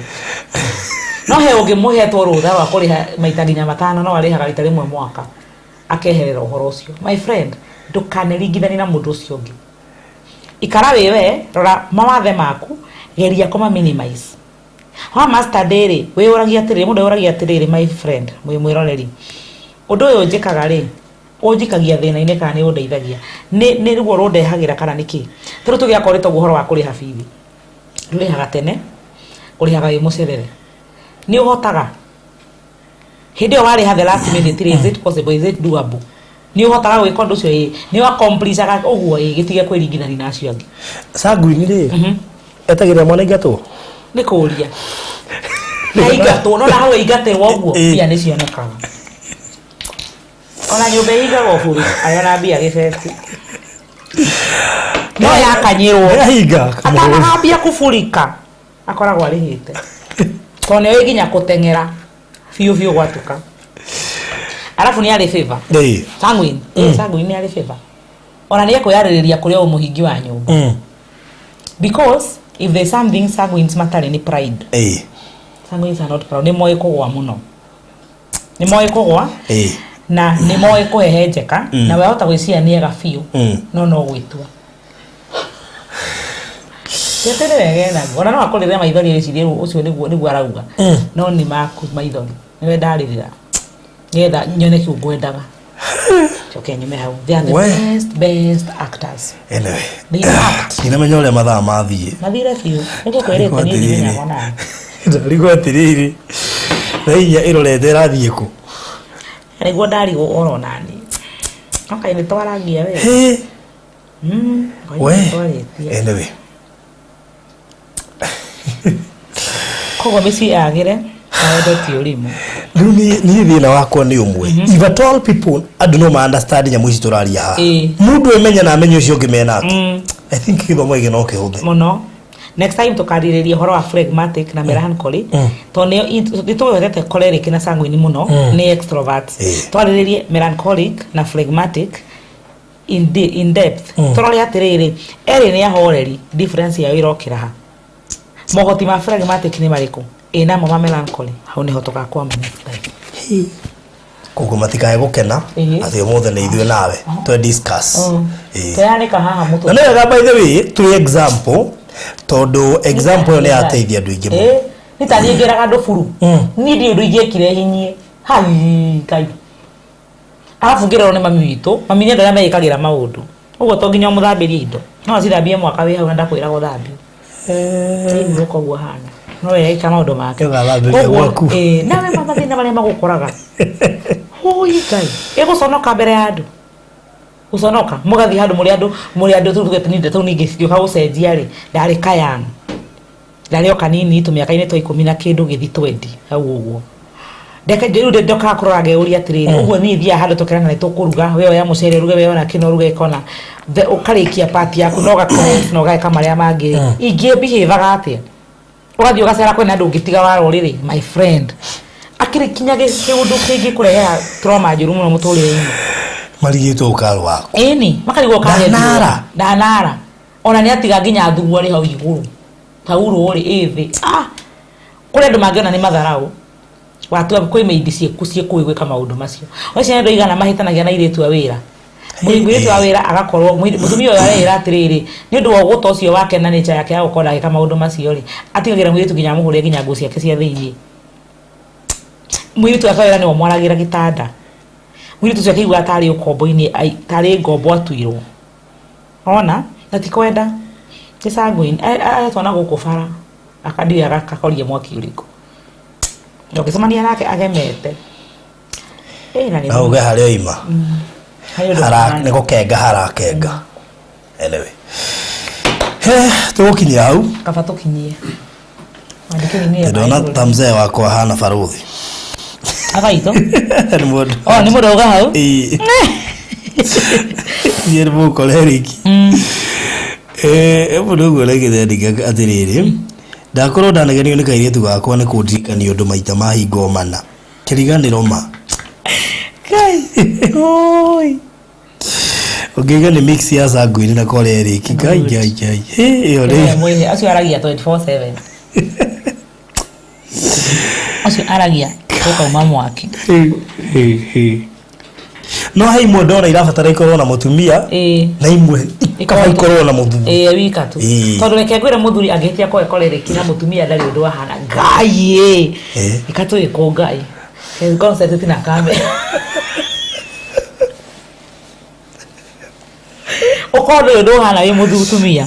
No he ũngĩ mũhetwo rũtha rwa kũrĩha maita nginya matano, no arĩhaga rita rĩmwe mwaka akeherera ũhoro ũcio. My friend, ndũkaneringithanie na mũndũ ũcio ũngĩ. Ikara wĩ we, rora mawathe maku, geria kũma minimize. Wa master rĩ, wĩyũragia atĩrĩrĩ, mũndũ eyũragia atĩrĩrĩ, my friend, mwĩ mwĩroreri, ũndũ ũyũ njĩkaga rĩ, ũnjikagia thĩna-inĩ kana nĩ ũndeithagia? Nĩ ruo rũndehagĩra kana nĩ kĩ? Tarĩu tuge akorwo nĩ toguo ũhoro wa kũrĩha bithi, ndũrĩhaga tene, ũrĩhaga wĩ mũcerere, nĩ ũhotaga. Hĩndĩ ĩyo warĩha the last minute rĩ, is it possible, is it doable? Nĩ ũhotaga gwĩka ũndũ ũcio? Ĩ, nĩ ũaccomplishaga ũguo? Ĩ, gĩtige kwĩringithania na acio angĩ. Sanguine rĩ, etagĩrĩra mwana aingatwo. Nĩ kũria aingatwo, no na hau aingatĩrwo ũguo, mbia nĩ cionekaga. Ona nyũmba ĩhingagwo buru arĩ ona mbia gĩbeti no yakanyĩrwo. Nĩahinga. Atanahambia kuburika akoragwo arĩhĩte, tondũ nĩ oĩ nginya gũteng'era biũ biũ gwatuka. Arabu nĩ arĩ favor. Sanguine, sanguine nĩ arĩ favor, ona nĩ ekwĩyarĩrĩria kũrĩ o mũhingi wa nyũmba, because if there's something sanguines matarĩ, nĩ pride. Sanguines are not proud. Nĩ moĩ kũgwa mũno, nĩ moĩ kũgwa na nĩ moĩ kũhehenjeka, na we ahota gwĩciria nĩ ega biũ, no gwĩtua Gĩtĩ nĩ wega enaguo, ona no akũrĩre maithori ecirie ũcio nĩguo arauga, no nĩ maku maithori nĩwe ndarĩrĩra nĩgetha nyone kĩu ngwendaga, coke nyume hau. They are the We. best best actors. Anyway, They act. Ndinamenya ũrĩa mathaa mathiĩ. Mathire biũ, nĩguo kwĩrĩte niĩ ndimenyaga onani. Ndarigwo atĩrĩrĩ, thaa 4 ĩrorete ĩrathiĩ kũ? Nĩguo ndarigwo oro nani, no kaĩ nĩ twarangia we. Hĩ, Kaĩ we. nĩ twarĩtie. Anyway. Koguo mĩciĩ yagĩre na wendo ti ũrimũ. Rĩu niĩ thĩna wakwa nĩ ũmwe. If at all people, andũ no ma understand nyamũ ici tũraria haha, mũndũ emenya na amenye ũcio ũngĩ menake, I think gĩthomo gĩkĩ no kĩhũthe. Mũno. Next time tũkarĩrĩria ũhoro wa phlegmatic na melancholy, tondũ nĩ tũwetete choleric na sanguine mũno, nĩ extroverts. Twarĩrĩrie melancholic na phlegmatic in depth, tũrore atĩrĩrĩ, erĩ nĩ ahoreri, difference yao ĩrokĩra ha, mohoti ma phlegmatic nĩ marĩkũ, ĩ namo ma melancholy. Hau nĩho tũgakwama next time. Koguo matikae gũkena atĩ ũmũthĩ nĩ ithuĩ nawe twe discuss. Tũyanĩka haha mũtwe. Na nĩ wega, by the way, tũrĩ example, tondũ example ĩyo nĩ yateithia andũ aingĩ mũno. Nĩ ta niĩ ngĩraga andũ buru, niĩ ndiũ ũndũ ingĩekire hinyie hai Ngai, arabu ngĩrerwo nĩ mami witũ. Mami nĩ andũ arĩa meĩkagĩra maũndũ ũguo, to nginya ũmũthambĩrie indo, no acithambie mwaka wĩ hau na ndakwĩra gũthambia. Rĩu koguo hana no we eka maũndũ make. Ũgathambĩria Koguo, gwaku. Nawe mathĩna marĩa magũkoraga, hũi Ngai, ĩgũconoka mbere ya andũ, gũconoka mũgathiĩ handũ mũrĩ andũ tuge nĩ tondũ ningĩ ngĩũka gũcenjia rĩ, ndarĩ kayang, ndarĩ o kanini tũmĩaka-inĩ twa 10 na kĩndũ gĩthi 20 hau ũguo. Ndeke rĩu ndokaga kũrora ngeyũria atĩrĩrĩ, ũguo niĩ thiaga handũ tũkerana nĩ tũkũruga, we oya mũcere ũruge, we ona kĩno ũruge kona, ũkarĩkia part yaku na ũga na ũgeka marĩa mangĩ rĩ, ingĩ behave atĩa? Ũgathiĩ ũgacera kwĩna andũ ũngĩtiga wa rũrĩrĩ, my friend, akĩrĩ kinya kĩũndũ kĩngĩkũrehera trauma njũru mũno mũtũrĩre-inĩ. Marigĩtwo ũkarũ waku. Ĩni, makarigwo ũkahe. Ndanara. Ndanara, ona nĩ atiga nginya thugu arĩ hau igũrũ taurũ rĩ ĩ thĩ. Ah, kũrĩ andũ mangĩona nĩ matharau watua kwĩ maindi ciĩku ciĩkũĩ gwĩka maũndũ macio. Ũcio nĩ andũ aigana mahĩtanagia na airĩtu a wĩra, mũirĩtu wa wĩra agakorwo mũtumia ũyũ areĩra atĩrĩrĩ, nĩ ũndũ wa ũgũta ũcio wake na nature yake ya gũkorwo agĩka maũndũ macio rĩ, atigagĩra mũirĩtu nginya amũhũrĩre nginya nguo ciake cia thĩiniĩ. Mũirĩtu wake wa wĩra nĩwe ũmwaragĩra gĩtanda. Mũirĩtu ũcio akĩigua tarĩ ũkombo-inĩ, tarĩ ngombo atuirwo ona na ti kwenda. Nĩ sanguine aretwo na gũkũ bara akandiũĩ agakoria mwaki ũrĩkũ na ũngĩcemania nake agemete. Na nĩ Na uge harĩa oima harĩ ũndũ hara nĩ gũkenga harakenga. Anyway, he tũgũkinyia hau. Kaba tũkinyie. Mwandĩkĩri nĩye. Ndona ta mzee wakwa hana barũthi. Agaitũ. Nĩ mũndũ. O nĩ mũndũ auga hau. Ĩĩ. Niĩ nĩ mũkoreriki. Mũndũ ũguo ũraigĩte ndika atĩrĩrĩ, ndakorwo ndanegenio nĩ kairĩtu gakwa nĩ kũndirikania ũndũ maita mahingo mana kĩriganĩro ma. Ngai oi. Ũngĩiga nĩ mix ya sanguine na choleric. Ngai ngai ngai. Hĩ, ĩyo Nĩwe nĩ mwĩhe acio aragia 24/7, acio aragia gũkauma mwaki. Hĩ, hĩ, hĩ. No he imwe ndona irabatara ikorwo na mũtumia, na imwe ikaba ikorwo na mũthuri. Ĩĩ, wika tu. Tondũ reke ngwĩre, mũthuri angĩhĩtia koe choleric na mũtumia ndarĩ ũndũ ahana. Ngai ĩ. Ĩkatwĩkwo Ngai. Concentrate na kamera. Ũkorwo ndũrĩ ũndũ ũhana wĩ mũtumia.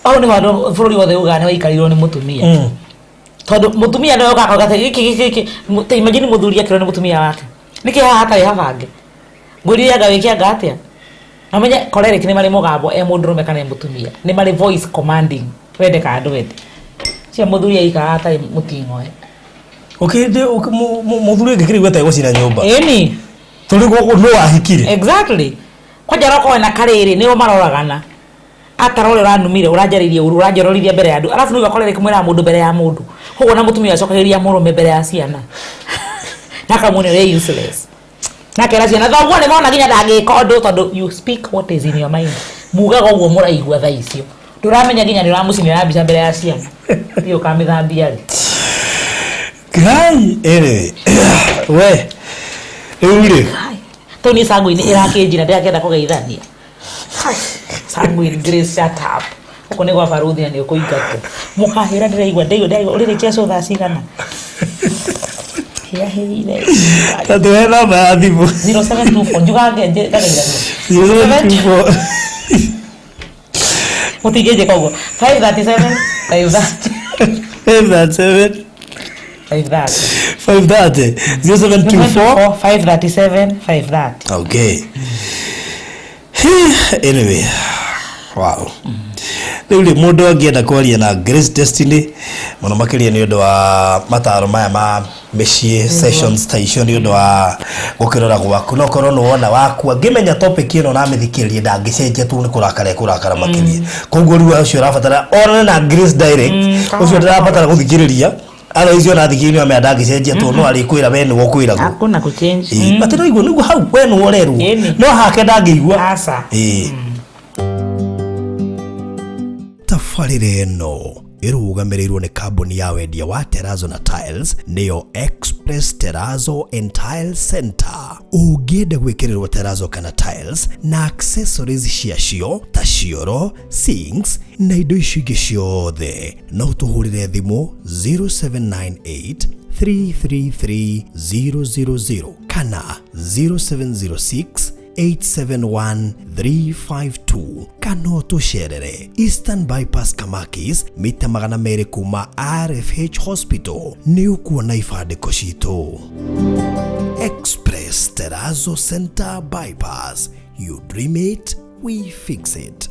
Hau nĩho andũ bũrũri wothe ugaga nĩ waikarirwo nĩ mũtumia. Tondu mutumia nĩwe ũgakorwo atĩ gĩkĩ gĩkĩ gĩkĩ, ta imagine mũthuri akĩrwo nĩ mũtumia wake, nĩkĩ haha hatarĩ habange, ngwĩrire anga wĩke anga atĩa. Na ũmenye choleric nĩ marĩ mũgambo, e mũndũrũme kana e mũtumia, nĩ marĩ voice commanding, wende kana ndwende. Cia mũthuri aikaraga atarĩ mũting'oe. Ũkĩndĩ mũthuri ũngĩ kĩrĩu etegũcina nyũmba. Ĩni. Tũrĩ gũkũ nũ wahikire. Exactly. Kwanja rokorwo na karĩrĩ nĩo maroragana, atara ũrĩa ũranumire, ũranjarĩirie ũru, ũranjororithia mbere ya andũ, arabu nĩguo choleric mwĩraga mũndũ mbere ya mũndũ, koguo na mũtumia acokagĩria mũrũme mbere ya ciana na akamwona ũrĩa useless, na akera ciana thoguo nĩ mona nginya ndangĩka ũndũ, tondũ you speak what is in your mind. Mugaga ũguo mũraigua thaa icio, ndũramenya nginya nĩ ũramũcinĩra mbica mbere ya ciana, thiĩ ũkamĩthambia rĩ. Ngai, anyway, we rĩu rĩ. Tondũ nĩ sanguine ĩrakĩnjira, ndĩrakĩenda kũgeithania. Sanguine Grace, shut up. Gũkũ nĩ gwa baruthi na nĩ ũkũingatwo. Mũkahĩra, ndĩraigua ndaigua ndaigua ũrĩrĩkia show thaa cigana? Hĩahĩire. Ta tũhe namba ya thimũ. 0724, njugange ngageithania. 0724. Mũtingĩnjĩka ũguo. 537 530. 537. 530. 530, 0724. 537 530. Okay, anyway, wow. Rĩu rĩ, mũndũ angĩenda kwaria na Grace Destiny mũno makĩria nĩ ũndũ wa mataro maya ma mĩciĩ, sessions ta icio, nĩ ũndũ wa gũkĩrora gwaku, no korwo nĩ wona waku angĩmenya topic ĩno na amĩthikĩrĩrie, ndangĩcenjia tu, nĩ kũrakara ekũrakara makĩria. Koguo rĩu ũcio ũrabatara onane na Grace direct, ũcio ndĩrabatara gũthikĩrĩria, otherwise ona thikĩrĩria amenya ndangĩcenjia, tondũ no arĩkwĩra we nĩwe ũkwĩragwo. Hakuna kuchange. Ĩĩ, but no igua nĩguo hau we nĩwe ũrerwo. Ĩni. No hake ndangĩigua. Aca. Ĩĩ. Tabarĩra ĩno ĩrũgamĩrĩirwo nĩ kambuni ya wendia wa terazo na tiles, nĩyo Express Terazo and Tile Center. Ũngĩenda gwĩkĩrĩrwo terazo kana tiles na accessories ciacio ta cioro, sinks na indo icio ingĩ ciothe, no tũhũrĩre thimũ 0798 333 000 kana 0706 871 352, kana ũtũcerere Eastern Bypass, Kamakis, mita 200 kuma RFH Hospital, nĩ ũkuona ibandĩko citũ. Express Terazo Center Bypass, you dream it, we fix it.